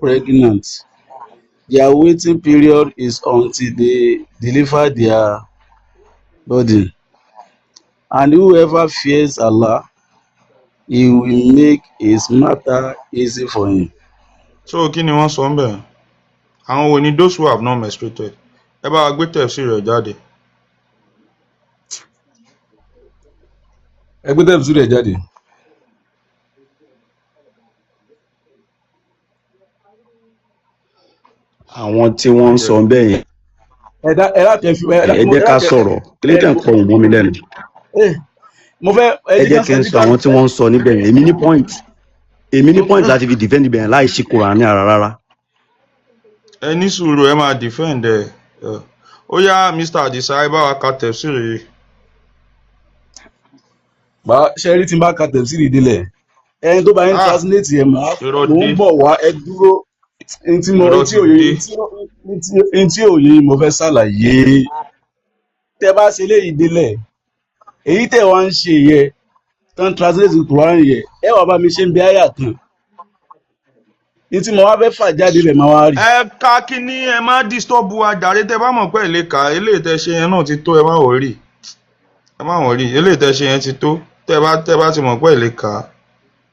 [SPEAKER 6] pregnant, their waiting period is until they deliver their burden, and whoever fears Allah, He will make his matter easy for him.
[SPEAKER 2] So kí ni wọ́n sọ ń bẹ̀? Àwọn wo ni those who have not menstruated? Ẹ bá wa gbé tafsir rẹ̀ jáde.
[SPEAKER 6] Ẹ gbé tafsir rẹ̀ jáde.
[SPEAKER 4] Àwọn tí wọ́n ń sọ bẹ́ẹ̀ yẹn,
[SPEAKER 6] Ẹ dá ẹ láti ẹ fi ẹ
[SPEAKER 4] ẹ jẹ́ ká sọ̀rọ̀. Kí ló tẹ̀ ń kọ òun mọ́ mi lẹ́nu?
[SPEAKER 6] Mo fẹ́ ẹ
[SPEAKER 4] Ẹ
[SPEAKER 6] jẹ́
[SPEAKER 4] jẹ́
[SPEAKER 6] ká
[SPEAKER 4] kí n
[SPEAKER 6] ẹ jẹ́
[SPEAKER 4] sọ
[SPEAKER 6] ká
[SPEAKER 4] àwọn tí wọ́n ń sọ níbẹ̀ yẹn. Èmi ní point, èmi ní point láti fi defend ibẹ̀ yẹn láì ṣí Kùránì ara rárá.
[SPEAKER 2] Ẹ ní sùúrù, ẹ máa defend ẹ. Ó yá, Mr. Adisa, ẹ bá wa ka tafsir yìí.
[SPEAKER 6] Bá ṣe rí, tí n bá ka tafsir délẹ̀, ẹni tó bá yín
[SPEAKER 2] Ah,
[SPEAKER 6] translate ẹ̀, máa
[SPEAKER 2] irọ́
[SPEAKER 6] mò
[SPEAKER 2] dé.
[SPEAKER 6] ń bọ̀ wá. Ẹ dúró, n tí mo
[SPEAKER 2] Irọ́
[SPEAKER 6] n tí
[SPEAKER 2] ti
[SPEAKER 6] òye
[SPEAKER 2] dé.
[SPEAKER 6] n tí òye mo fẹ́ ṣàlàyé. Tẹ bá ṣe léyìí délẹ̀, èyí tẹ wá ń ṣe yẹ tán translate Quran yẹ, ẹ wàá bá mi ṣe ń bẹ àyà kan ní tí mo wá fẹ́ fà jáde rẹ̀, máa wá rí.
[SPEAKER 2] Ẹ ka kíní, ẹ má disturb wa jàre. Tẹ bá mọ̀ pé ẹ lè kà á, eléyìí tẹ ṣe yẹn náà ti tó. Ẹ má worry, ẹ má worry, eléyìí tẹ ṣe yẹn ti tó. Tẹ bá ti mọ̀ pé ẹ lè kà á.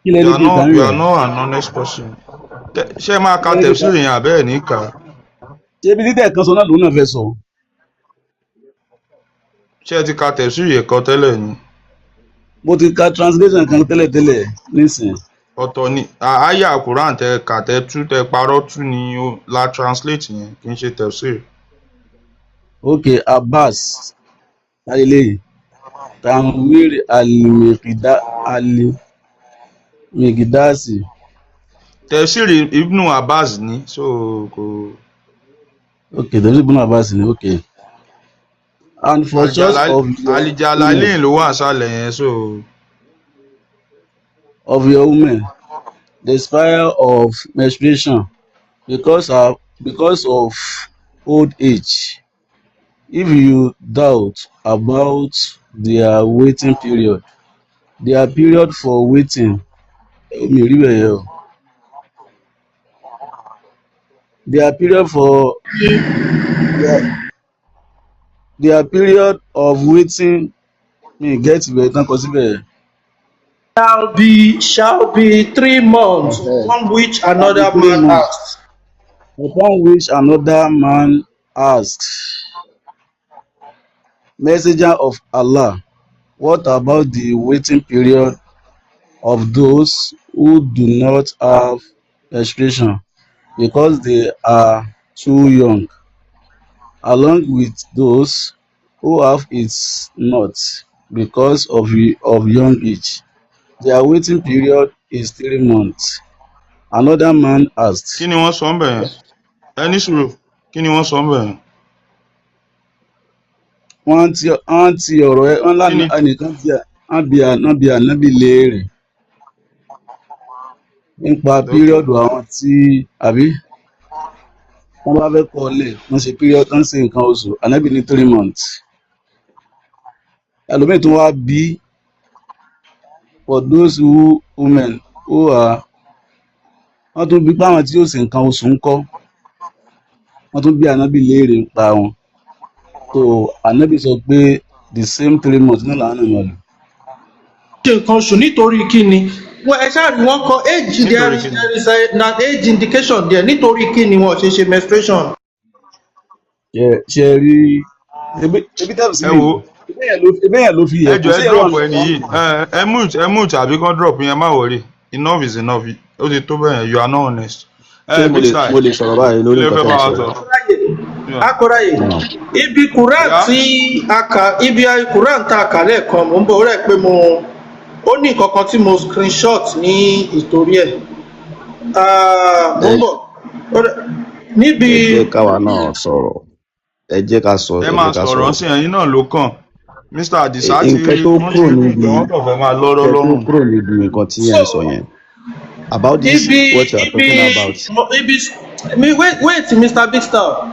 [SPEAKER 6] Kí lẹ
[SPEAKER 2] You
[SPEAKER 6] ní
[SPEAKER 2] are
[SPEAKER 6] kí n kà
[SPEAKER 2] not
[SPEAKER 6] ń
[SPEAKER 2] you
[SPEAKER 6] rẹ̀?
[SPEAKER 2] are not an honest person. Ṣé ẹ máa
[SPEAKER 6] Kí
[SPEAKER 2] ka
[SPEAKER 6] lẹ ní kí n kà?
[SPEAKER 2] tafsir yẹn àbẹ́ ẹ̀ ní kà á?
[SPEAKER 6] Ṣé ibi títẹ̀ kan sọ náà lòun náà fẹ́ sọ?
[SPEAKER 2] Ṣé ẹ ti ka tafsir yẹn kan tẹ́lẹ̀ ni?
[SPEAKER 6] Mo ti ka translation kan tẹ́lẹ̀tẹ́lẹ̀ nísìnyí.
[SPEAKER 2] Ọ̀tọ̀ ni àyà Quran tẹ kà, tẹ tú, tẹ parọ́ tú ni ó la translate yẹn, kì í ṣe tafsir.
[SPEAKER 6] Ok, Abbas aleleyi Tanwir Alimigidasi.
[SPEAKER 2] Tafsir Ibnu Abbas ni, so kò.
[SPEAKER 6] Ok, tẹ̀sí ibùnú Abbas ni, ok. And for such of your women
[SPEAKER 2] Alijalalein ló wà sálẹ̀ yẹn, so.
[SPEAKER 6] Of your women the spire of menstruation because of old age, if you doubt about their waiting period, their period for waiting, mi ò rí bẹ́ẹ̀ yẹn o, their period for their period of waiting, mi get ibẹ̀ tán kọ síbẹ̀.
[SPEAKER 3] Shall be 3 months, upon which
[SPEAKER 6] Shall be
[SPEAKER 3] another
[SPEAKER 6] three
[SPEAKER 3] man
[SPEAKER 6] months
[SPEAKER 3] asked.
[SPEAKER 6] Upon which another man asked, Messenger of Allah, what about the waiting period of those who do not have menstruation because they are too young, along with those who have it not because of young age? Their waiting period is 3 months. Another man
[SPEAKER 2] Kí
[SPEAKER 6] asked,
[SPEAKER 2] ni wọ́n sọ ń bẹ̀ yẹn? Ẹ ní sùúrù, kí ni wọ́n sọ ń bẹ̀ yẹn?
[SPEAKER 6] Wọ́n ti ọ̀rọ̀ ẹ wọ́n
[SPEAKER 2] Kí
[SPEAKER 6] lánàá
[SPEAKER 2] ni
[SPEAKER 6] ẹnìkan tí wọ́n bi ànábì léèrè nípa period àwọn tí àbí wọ́n bá fẹ́ kọ́ lẹ̀, wọ́n ṣe period, wọ́n ṣe nǹkan oṣù. Ànábì ní 3 months. Ẹlòmíì tún wá bí for those who women who are, wọ́n tún bí pé àwọn tí yóò ṣe nǹkan oṣù ń kọ́, wọ́n tún bí ànábì léèrè nípa wọn. So ànábì sọ pé the same 3 months náà làwọn náà máa lò.
[SPEAKER 3] Ṣe nǹkan oṣù nítorí kí ni? Wọ́n ẹ ṣáà rí wọn kọ age there.
[SPEAKER 2] Nítorí
[SPEAKER 3] Is
[SPEAKER 2] kí ni?
[SPEAKER 3] There is an age indication there. Nítorí kí ni wọn ò ṣe ṣe menstruation?
[SPEAKER 6] Ṣe rí ebi tẹ́lẹ̀
[SPEAKER 2] Ẹ
[SPEAKER 6] sílẹ̀
[SPEAKER 2] wo,
[SPEAKER 6] ebe yẹn ló fi
[SPEAKER 2] ẹ
[SPEAKER 6] yẹ
[SPEAKER 2] jọ,
[SPEAKER 6] kó
[SPEAKER 2] ẹ
[SPEAKER 6] sí ẹ wà
[SPEAKER 2] drop ẹni yìí. Ẹ mute àbí kán drop yẹn, má worry. Enough is enough, ó ti tó bẹ́ẹ̀ yẹn. You are not honest.
[SPEAKER 8] Ṣé
[SPEAKER 2] Ẹ
[SPEAKER 8] mo
[SPEAKER 2] Big
[SPEAKER 8] lè
[SPEAKER 2] Sky,
[SPEAKER 8] mo lè sọ̀rọ̀ báyìí
[SPEAKER 2] kí
[SPEAKER 8] lórí
[SPEAKER 2] lè
[SPEAKER 8] nǹkan
[SPEAKER 2] fẹ́
[SPEAKER 8] tẹ́
[SPEAKER 2] bá
[SPEAKER 8] ẹ
[SPEAKER 2] wa
[SPEAKER 8] sọ
[SPEAKER 2] sọ?
[SPEAKER 8] yìí?
[SPEAKER 3] Akọráyè, ibi Quran
[SPEAKER 2] Yeah.
[SPEAKER 3] tí a kà, ibi Quran tá a kà lẹ́ẹ̀kan, mò ń bọ̀. Ó rẹ̀ pé mo ó ní nǹkan kan tí mo screenshot ní ìtorí ẹ̀. Ah, mò
[SPEAKER 8] Ẹ
[SPEAKER 3] ń bọ̀. Níbi
[SPEAKER 8] ẹ jẹ́ káwa náà sọ̀rọ̀, ẹ jẹ́ ká sọ,
[SPEAKER 2] Ẹ
[SPEAKER 8] ẹ
[SPEAKER 2] máa
[SPEAKER 8] jẹ́ ká
[SPEAKER 2] sọ̀rọ̀
[SPEAKER 8] sọ̀rọ̀.
[SPEAKER 2] sí ẹ̀yin náà ló kàn. Mr Adisa ti
[SPEAKER 4] Nǹkan tó
[SPEAKER 2] wọ́n ti
[SPEAKER 4] kúrò
[SPEAKER 2] rí
[SPEAKER 4] níbi
[SPEAKER 2] pé wọ́n kàn fẹ́ máa lọ́rọ́
[SPEAKER 4] nǹkan tó
[SPEAKER 2] lọ́rùn.
[SPEAKER 4] kúrò níbi nǹkan tí ẹ̀ ń sọ
[SPEAKER 3] So
[SPEAKER 4] yẹn about this,
[SPEAKER 3] ibi
[SPEAKER 4] what you are
[SPEAKER 3] ibi
[SPEAKER 4] talking about.
[SPEAKER 3] Ibi mi, wait, wait, Mr Big Star,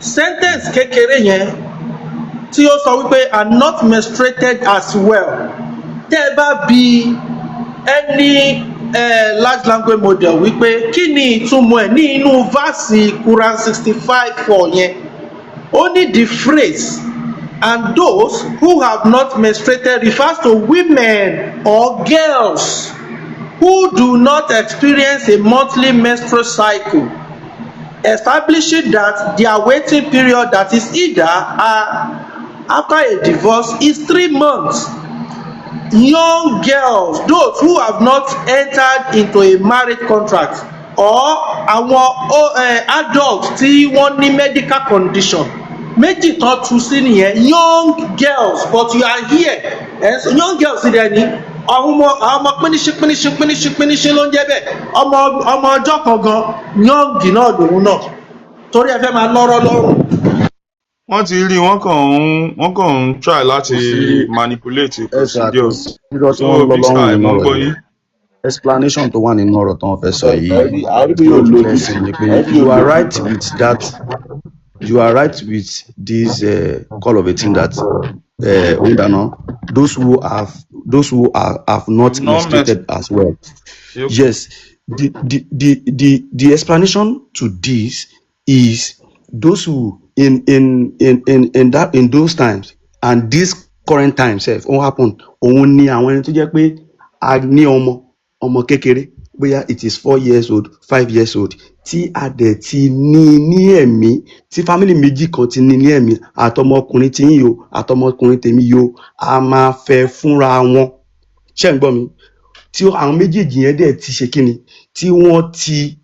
[SPEAKER 3] sentence kékeré yẹn tí ó sọ wípé "are not menstruated as well", tẹ́ ẹ bá bi any large language model wípé kí ni ìtumọ̀ ẹ̀ ní inú verse Quran 65:4 yẹn, ó ní the phrase "and those who have not menstruated" refers to women or girls who do not experience a monthly menstrual cycle, establishing that their waiting period, that is either after a divorce, is 3 months. Young girls, those who have not entered into a marriage contract, or àwọn adults tí wọ́n ní medical condition. Méjì tán tú sí nìyẹn, young girls. But you are here, so young girls dẹ̀ ní àwọn ọmọ píníṣín píníṣín píníṣín píníṣín ló ń jẹ́ bẹ́ẹ̀. Ọmọ ọjọ́ kan gan, young náà lòun náà, torí ẹ fẹ́ máa lọ́rọ́ lọ́rùn.
[SPEAKER 2] Wọ́n ti rí, wọ́n kàn ń try láti
[SPEAKER 4] Kò sí
[SPEAKER 2] manipulate
[SPEAKER 4] ẹ sà, kò
[SPEAKER 2] procedure.
[SPEAKER 4] sí irọ́ tí
[SPEAKER 2] So
[SPEAKER 4] wọ́n ń lọ
[SPEAKER 2] Big Sky,
[SPEAKER 4] lọ́rùn nínú
[SPEAKER 2] mo ń
[SPEAKER 4] ọ̀rọ̀
[SPEAKER 2] gbọ́
[SPEAKER 4] yìí.
[SPEAKER 2] yín.
[SPEAKER 4] Explanation tó wà nínú ọ̀rọ̀ tó ń fẹ́ sọ yìí
[SPEAKER 8] Àrí
[SPEAKER 4] tí
[SPEAKER 8] yóò
[SPEAKER 4] mo tún
[SPEAKER 8] lójú
[SPEAKER 4] fẹ́ ṣe ni pé
[SPEAKER 8] àrí
[SPEAKER 4] you
[SPEAKER 8] yóò
[SPEAKER 4] are
[SPEAKER 8] lójú.
[SPEAKER 4] right with that, you are right with this call of a thing that Oyindana, those who have not
[SPEAKER 2] Not
[SPEAKER 4] menstruated as well.
[SPEAKER 2] Yep.
[SPEAKER 4] Yes, the explanation to this is those who in those times and this current time sef, ó happen. Òun ni àwọn ẹni tó jẹ́ pé a ní ọmọ kékeré, bóyá it is 4 years old, 5 years old, tí a dẹ̀ ti ní ẹ̀mí, tí family méjì kan ti ní ẹ̀mí, àtọmọkùnrin tí yín o, àtọmọkùnrin tèmi yìí o, a máa fẹ́ fúnra wọn. Ṣé ń gbọ́ mi? Tí àwọn méjèèjì yẹn dẹ̀ ti ṣe kíni, tí wọ́n ti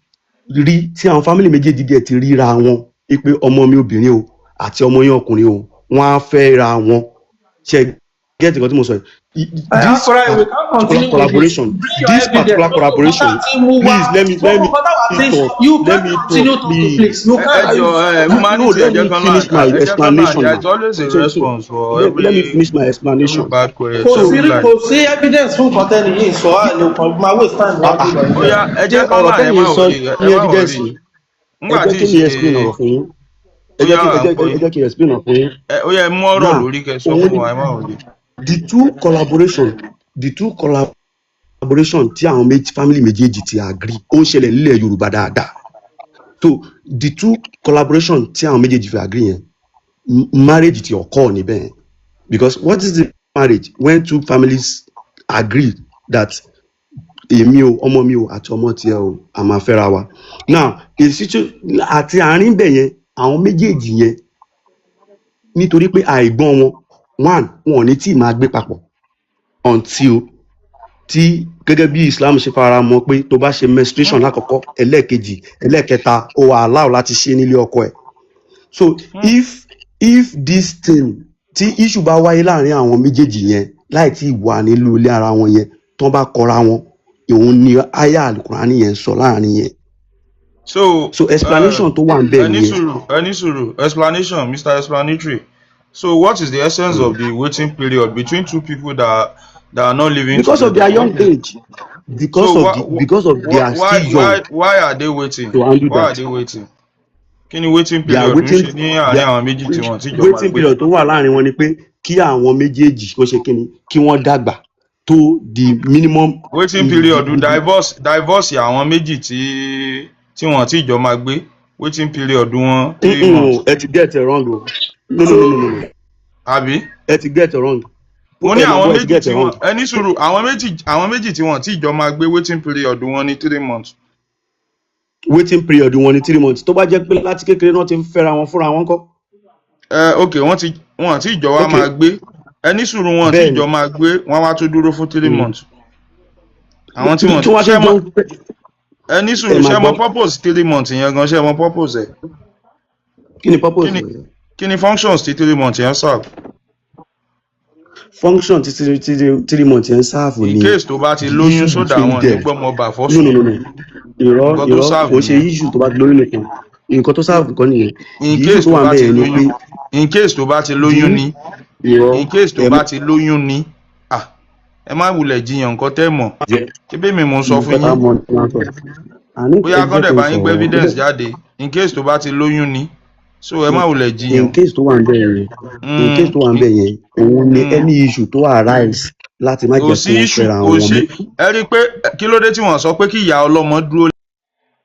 [SPEAKER 4] rí, tí àwọn family méjèèjì dẹ̀ ti ríra wọn pé ọmọ mi obìnrin o àti ọmọ yín ọkùnrin o, wọ́n á fẹ́ ra wọn. Ṣe get nǹkan tí mo sọ yìí? This
[SPEAKER 3] Akọrọ, we can't
[SPEAKER 4] particular
[SPEAKER 3] continue with this.
[SPEAKER 4] collaboration,
[SPEAKER 3] Bring your
[SPEAKER 4] this
[SPEAKER 3] evidence.
[SPEAKER 4] particular
[SPEAKER 3] Gbogbo nǹkan
[SPEAKER 4] collaboration,
[SPEAKER 3] tá a ti ń mú wá,
[SPEAKER 4] please let me
[SPEAKER 3] gbogbo nǹkan táwa ti ń
[SPEAKER 4] talk,
[SPEAKER 3] you
[SPEAKER 4] let
[SPEAKER 3] can't
[SPEAKER 4] me
[SPEAKER 3] continue
[SPEAKER 4] talk,
[SPEAKER 3] talking,
[SPEAKER 4] please.
[SPEAKER 3] please. You
[SPEAKER 2] Ẹ
[SPEAKER 3] can't.
[SPEAKER 2] jọ, ẹ
[SPEAKER 4] No,
[SPEAKER 2] humanity, ẹ
[SPEAKER 4] let
[SPEAKER 2] jẹ́
[SPEAKER 4] me
[SPEAKER 2] kán
[SPEAKER 4] finish
[SPEAKER 2] land,
[SPEAKER 4] my
[SPEAKER 2] ẹ jẹ́ kán land.
[SPEAKER 4] explanation
[SPEAKER 2] There is
[SPEAKER 4] now.
[SPEAKER 2] always a
[SPEAKER 4] So
[SPEAKER 2] response for
[SPEAKER 4] let me
[SPEAKER 2] every
[SPEAKER 4] finish my
[SPEAKER 2] every
[SPEAKER 4] explanation.
[SPEAKER 2] bad question,
[SPEAKER 3] Kò sí
[SPEAKER 2] every lie.
[SPEAKER 3] Kò sí evidence fún nǹkan tẹ́ni yìí sọ. Á lè kàn máa waste time
[SPEAKER 4] Ah,
[SPEAKER 3] wájú
[SPEAKER 4] ah.
[SPEAKER 2] Ó yá, ẹ
[SPEAKER 4] Ṣé
[SPEAKER 2] jẹ́ kán
[SPEAKER 4] ọ̀rọ̀
[SPEAKER 2] land, ẹ
[SPEAKER 4] tẹ́yìn
[SPEAKER 2] má
[SPEAKER 4] sọ
[SPEAKER 2] worry, ẹ
[SPEAKER 4] ní
[SPEAKER 2] má
[SPEAKER 4] evidence
[SPEAKER 2] worry.
[SPEAKER 4] ni? Ẹ
[SPEAKER 2] Ńgbà
[SPEAKER 4] jẹ́
[SPEAKER 2] tí
[SPEAKER 4] kí
[SPEAKER 2] ì
[SPEAKER 4] mi
[SPEAKER 2] ṣe
[SPEAKER 4] explain ọ̀rọ̀ fún yín.
[SPEAKER 2] Ó
[SPEAKER 4] Ẹ jẹ́
[SPEAKER 2] yá,
[SPEAKER 4] kí
[SPEAKER 2] à
[SPEAKER 4] ẹ
[SPEAKER 2] ń
[SPEAKER 4] jẹ́
[SPEAKER 2] gbọ́
[SPEAKER 4] ẹ
[SPEAKER 2] yín.
[SPEAKER 4] jẹ́ kí n explain ọ̀rọ̀ fún yín.
[SPEAKER 2] Ẹ ó yá, ẹ mú ọ̀rọ̀
[SPEAKER 4] Now,
[SPEAKER 2] lórí kẹ́ sọ
[SPEAKER 4] òun
[SPEAKER 2] fún
[SPEAKER 4] ni
[SPEAKER 2] wa, ẹ má worry.
[SPEAKER 4] the two collaboration tí àwọn méjì, family méjèèjì ti agree, ó ń ṣẹlẹ̀ nílẹ̀ Yorùbá dáadáa. So the two collaboration tí àwọn méjèèjì fi agree yẹn, marriage ti occur níbẹ̀ yẹn, because what is the marriage when two families agree that èmi o, ọmọ mi o àti ọmọ tiẹ̀ o, a máa fẹ́ra wa? Now, èsì àti àárín bẹ̀ yẹn, àwọn méjèèjì yẹn, nítorí pé àìgbọ́n wọn, one, wọn ò ní tí ì máa gbé papọ̀ until tí, gẹ́gẹ́ bí Islam ṣe fara mọ́, pé tó bá ṣe menstruation lákọ̀ọ́kọ́, ẹlẹ́ẹ̀kejì, ẹlẹ́ẹ̀kẹta, ó wà allow láti ṣe nílé ọkọ ẹ̀. So if this thing, tí issue bá wáyé láàrin àwọn méjèèjì yẹn láì tí ì wà nílùú ilé ara wọn yẹn, tán bá kọra wọn, òun ni aya Alukurani yẹn sọ láàrin yẹn.
[SPEAKER 2] So
[SPEAKER 4] So explanation tó wà ń bẹ̀
[SPEAKER 2] ẹ ní
[SPEAKER 4] nìyẹn.
[SPEAKER 2] sùúrù, ẹ ní sùúrù. Explanation, Mr Explanatory. So what is the essence of the waiting period between two people that are not living
[SPEAKER 4] Because of
[SPEAKER 2] together?
[SPEAKER 4] their young age, because
[SPEAKER 2] So
[SPEAKER 4] of
[SPEAKER 2] why
[SPEAKER 4] the because of they are
[SPEAKER 2] why
[SPEAKER 4] still
[SPEAKER 2] why
[SPEAKER 4] young
[SPEAKER 2] why are they waiting?
[SPEAKER 4] to handle
[SPEAKER 2] Why are
[SPEAKER 4] that.
[SPEAKER 2] they waiting? Kí ni waiting
[SPEAKER 4] They are
[SPEAKER 2] period ń
[SPEAKER 4] waiting.
[SPEAKER 2] ṣe ní àárín
[SPEAKER 4] They are
[SPEAKER 2] àwọn méjì tí wọ́n ti jọ máa
[SPEAKER 4] waiting
[SPEAKER 2] gbé?
[SPEAKER 4] Period tó wà láàrin wọn ni pé kí àwọn méjèèjì kó ṣe kíni, kí wọ́n dàgbà tó the minimum.
[SPEAKER 2] Waiting period divorce àwọn méjì tí wọ́n ti jọ máa gbé, waiting period wọn 3 months.
[SPEAKER 4] Ẹ ti get it wrong o. No, no, no, no, no.
[SPEAKER 2] Àbí?
[SPEAKER 4] Ẹ ti get it wrong.
[SPEAKER 2] Mo ní
[SPEAKER 4] Ẹ máa
[SPEAKER 2] àwọn
[SPEAKER 4] gbọ́, ẹ ti
[SPEAKER 2] méjì
[SPEAKER 4] get
[SPEAKER 2] tí
[SPEAKER 4] it
[SPEAKER 2] wọ́n
[SPEAKER 4] wrong.
[SPEAKER 2] Ẹ ní sùúrù, àwọn méjì tí wọ́n tí ìjọ máa gbé, waiting period wọn ní 3 months.
[SPEAKER 4] Waiting period wọn ní 3 months. Tó bá jẹ́ pé láti kékeré náà ti ń fẹ́ra wọn fúnra wọn kọ́?
[SPEAKER 2] Ẹ ok, wọ́n ti wọ́n tí ìjọ wa máa gbé, ẹ ní sùúrù, wọn tí ìjọ máa gbé, wọ́n wá tún dúró fún three months. Àwọn tí wọ́n
[SPEAKER 4] Tí wọ́n
[SPEAKER 2] ṣe
[SPEAKER 4] ṣe
[SPEAKER 2] mọ
[SPEAKER 4] jọ ń fẹ́
[SPEAKER 2] Ẹ ní
[SPEAKER 4] Ẹ
[SPEAKER 2] sùúrù,
[SPEAKER 4] máa
[SPEAKER 2] ṣé mọ
[SPEAKER 4] gbọ́.
[SPEAKER 2] purpose 3 months yẹn gan? Ṣé mọ purpose ẹ̀?
[SPEAKER 4] Kí ni purpose
[SPEAKER 2] Kí ni
[SPEAKER 4] rẹ̀?
[SPEAKER 2] Kí ni functions tí 3 months yẹn serve?
[SPEAKER 4] Function tí 3 months yẹn ń serve
[SPEAKER 2] In
[SPEAKER 4] ni
[SPEAKER 2] case tó bá ti
[SPEAKER 4] the
[SPEAKER 2] lóyún
[SPEAKER 4] issue
[SPEAKER 2] sódà
[SPEAKER 4] between
[SPEAKER 2] wọn ní
[SPEAKER 4] them.
[SPEAKER 2] gbọ́mọ bà
[SPEAKER 4] No,
[SPEAKER 2] fọ́sùn.
[SPEAKER 4] no, no, no, irọ́.
[SPEAKER 2] Nǹkan tó
[SPEAKER 4] Irọ́.
[SPEAKER 2] serve
[SPEAKER 4] Kò ń ṣe
[SPEAKER 2] nìyẹn.
[SPEAKER 4] issue tó bá ti lóyún nìkan. Nǹkan tó serve kọ́ nìyẹn.
[SPEAKER 2] In
[SPEAKER 4] The issue
[SPEAKER 2] case
[SPEAKER 4] tó
[SPEAKER 2] tó
[SPEAKER 4] wà
[SPEAKER 2] bá
[SPEAKER 4] ń
[SPEAKER 2] ti
[SPEAKER 4] bẹ̀ yẹn ni pé
[SPEAKER 2] lóyún, in case tó bá ti
[SPEAKER 4] the
[SPEAKER 2] lóyún ni.
[SPEAKER 4] Irọ́.
[SPEAKER 2] In case tó
[SPEAKER 4] Ẹ
[SPEAKER 2] bá ti lóyún ni. Ah, ẹ má wulẹ̀ jiyàn nǹkan tẹ́ mọ̀.
[SPEAKER 4] Jẹ́
[SPEAKER 2] Ṣé bí mi mò ń sọ fún
[SPEAKER 4] nǹkan tá a
[SPEAKER 2] yín?
[SPEAKER 4] mọ̀ ní máa ń sọ àní.
[SPEAKER 2] Bóyá
[SPEAKER 4] Ẹ jẹ́
[SPEAKER 2] kán dẹ̀
[SPEAKER 4] kí n
[SPEAKER 2] bá yín gbé
[SPEAKER 4] sọ̀rọ̀.
[SPEAKER 2] evidence jáde, in case tó bá ti lóyún ni. So ẹ má wulẹ̀ jiyàn.
[SPEAKER 4] In case tó wà ń bẹ̀ yẹn, in case tó wà ń bẹ̀ yẹn, òun ni any issue tó arise láti má
[SPEAKER 2] Kò
[SPEAKER 4] jẹ́
[SPEAKER 2] sí
[SPEAKER 4] kí wọ́n
[SPEAKER 2] issue
[SPEAKER 4] fẹ́ra
[SPEAKER 2] kò
[SPEAKER 4] wọn
[SPEAKER 2] sí
[SPEAKER 4] mọ́.
[SPEAKER 2] Ẹ rí i pé kí ló dé tí wọ́n sọ pé kí ìyá ọlọ́mọ dúró?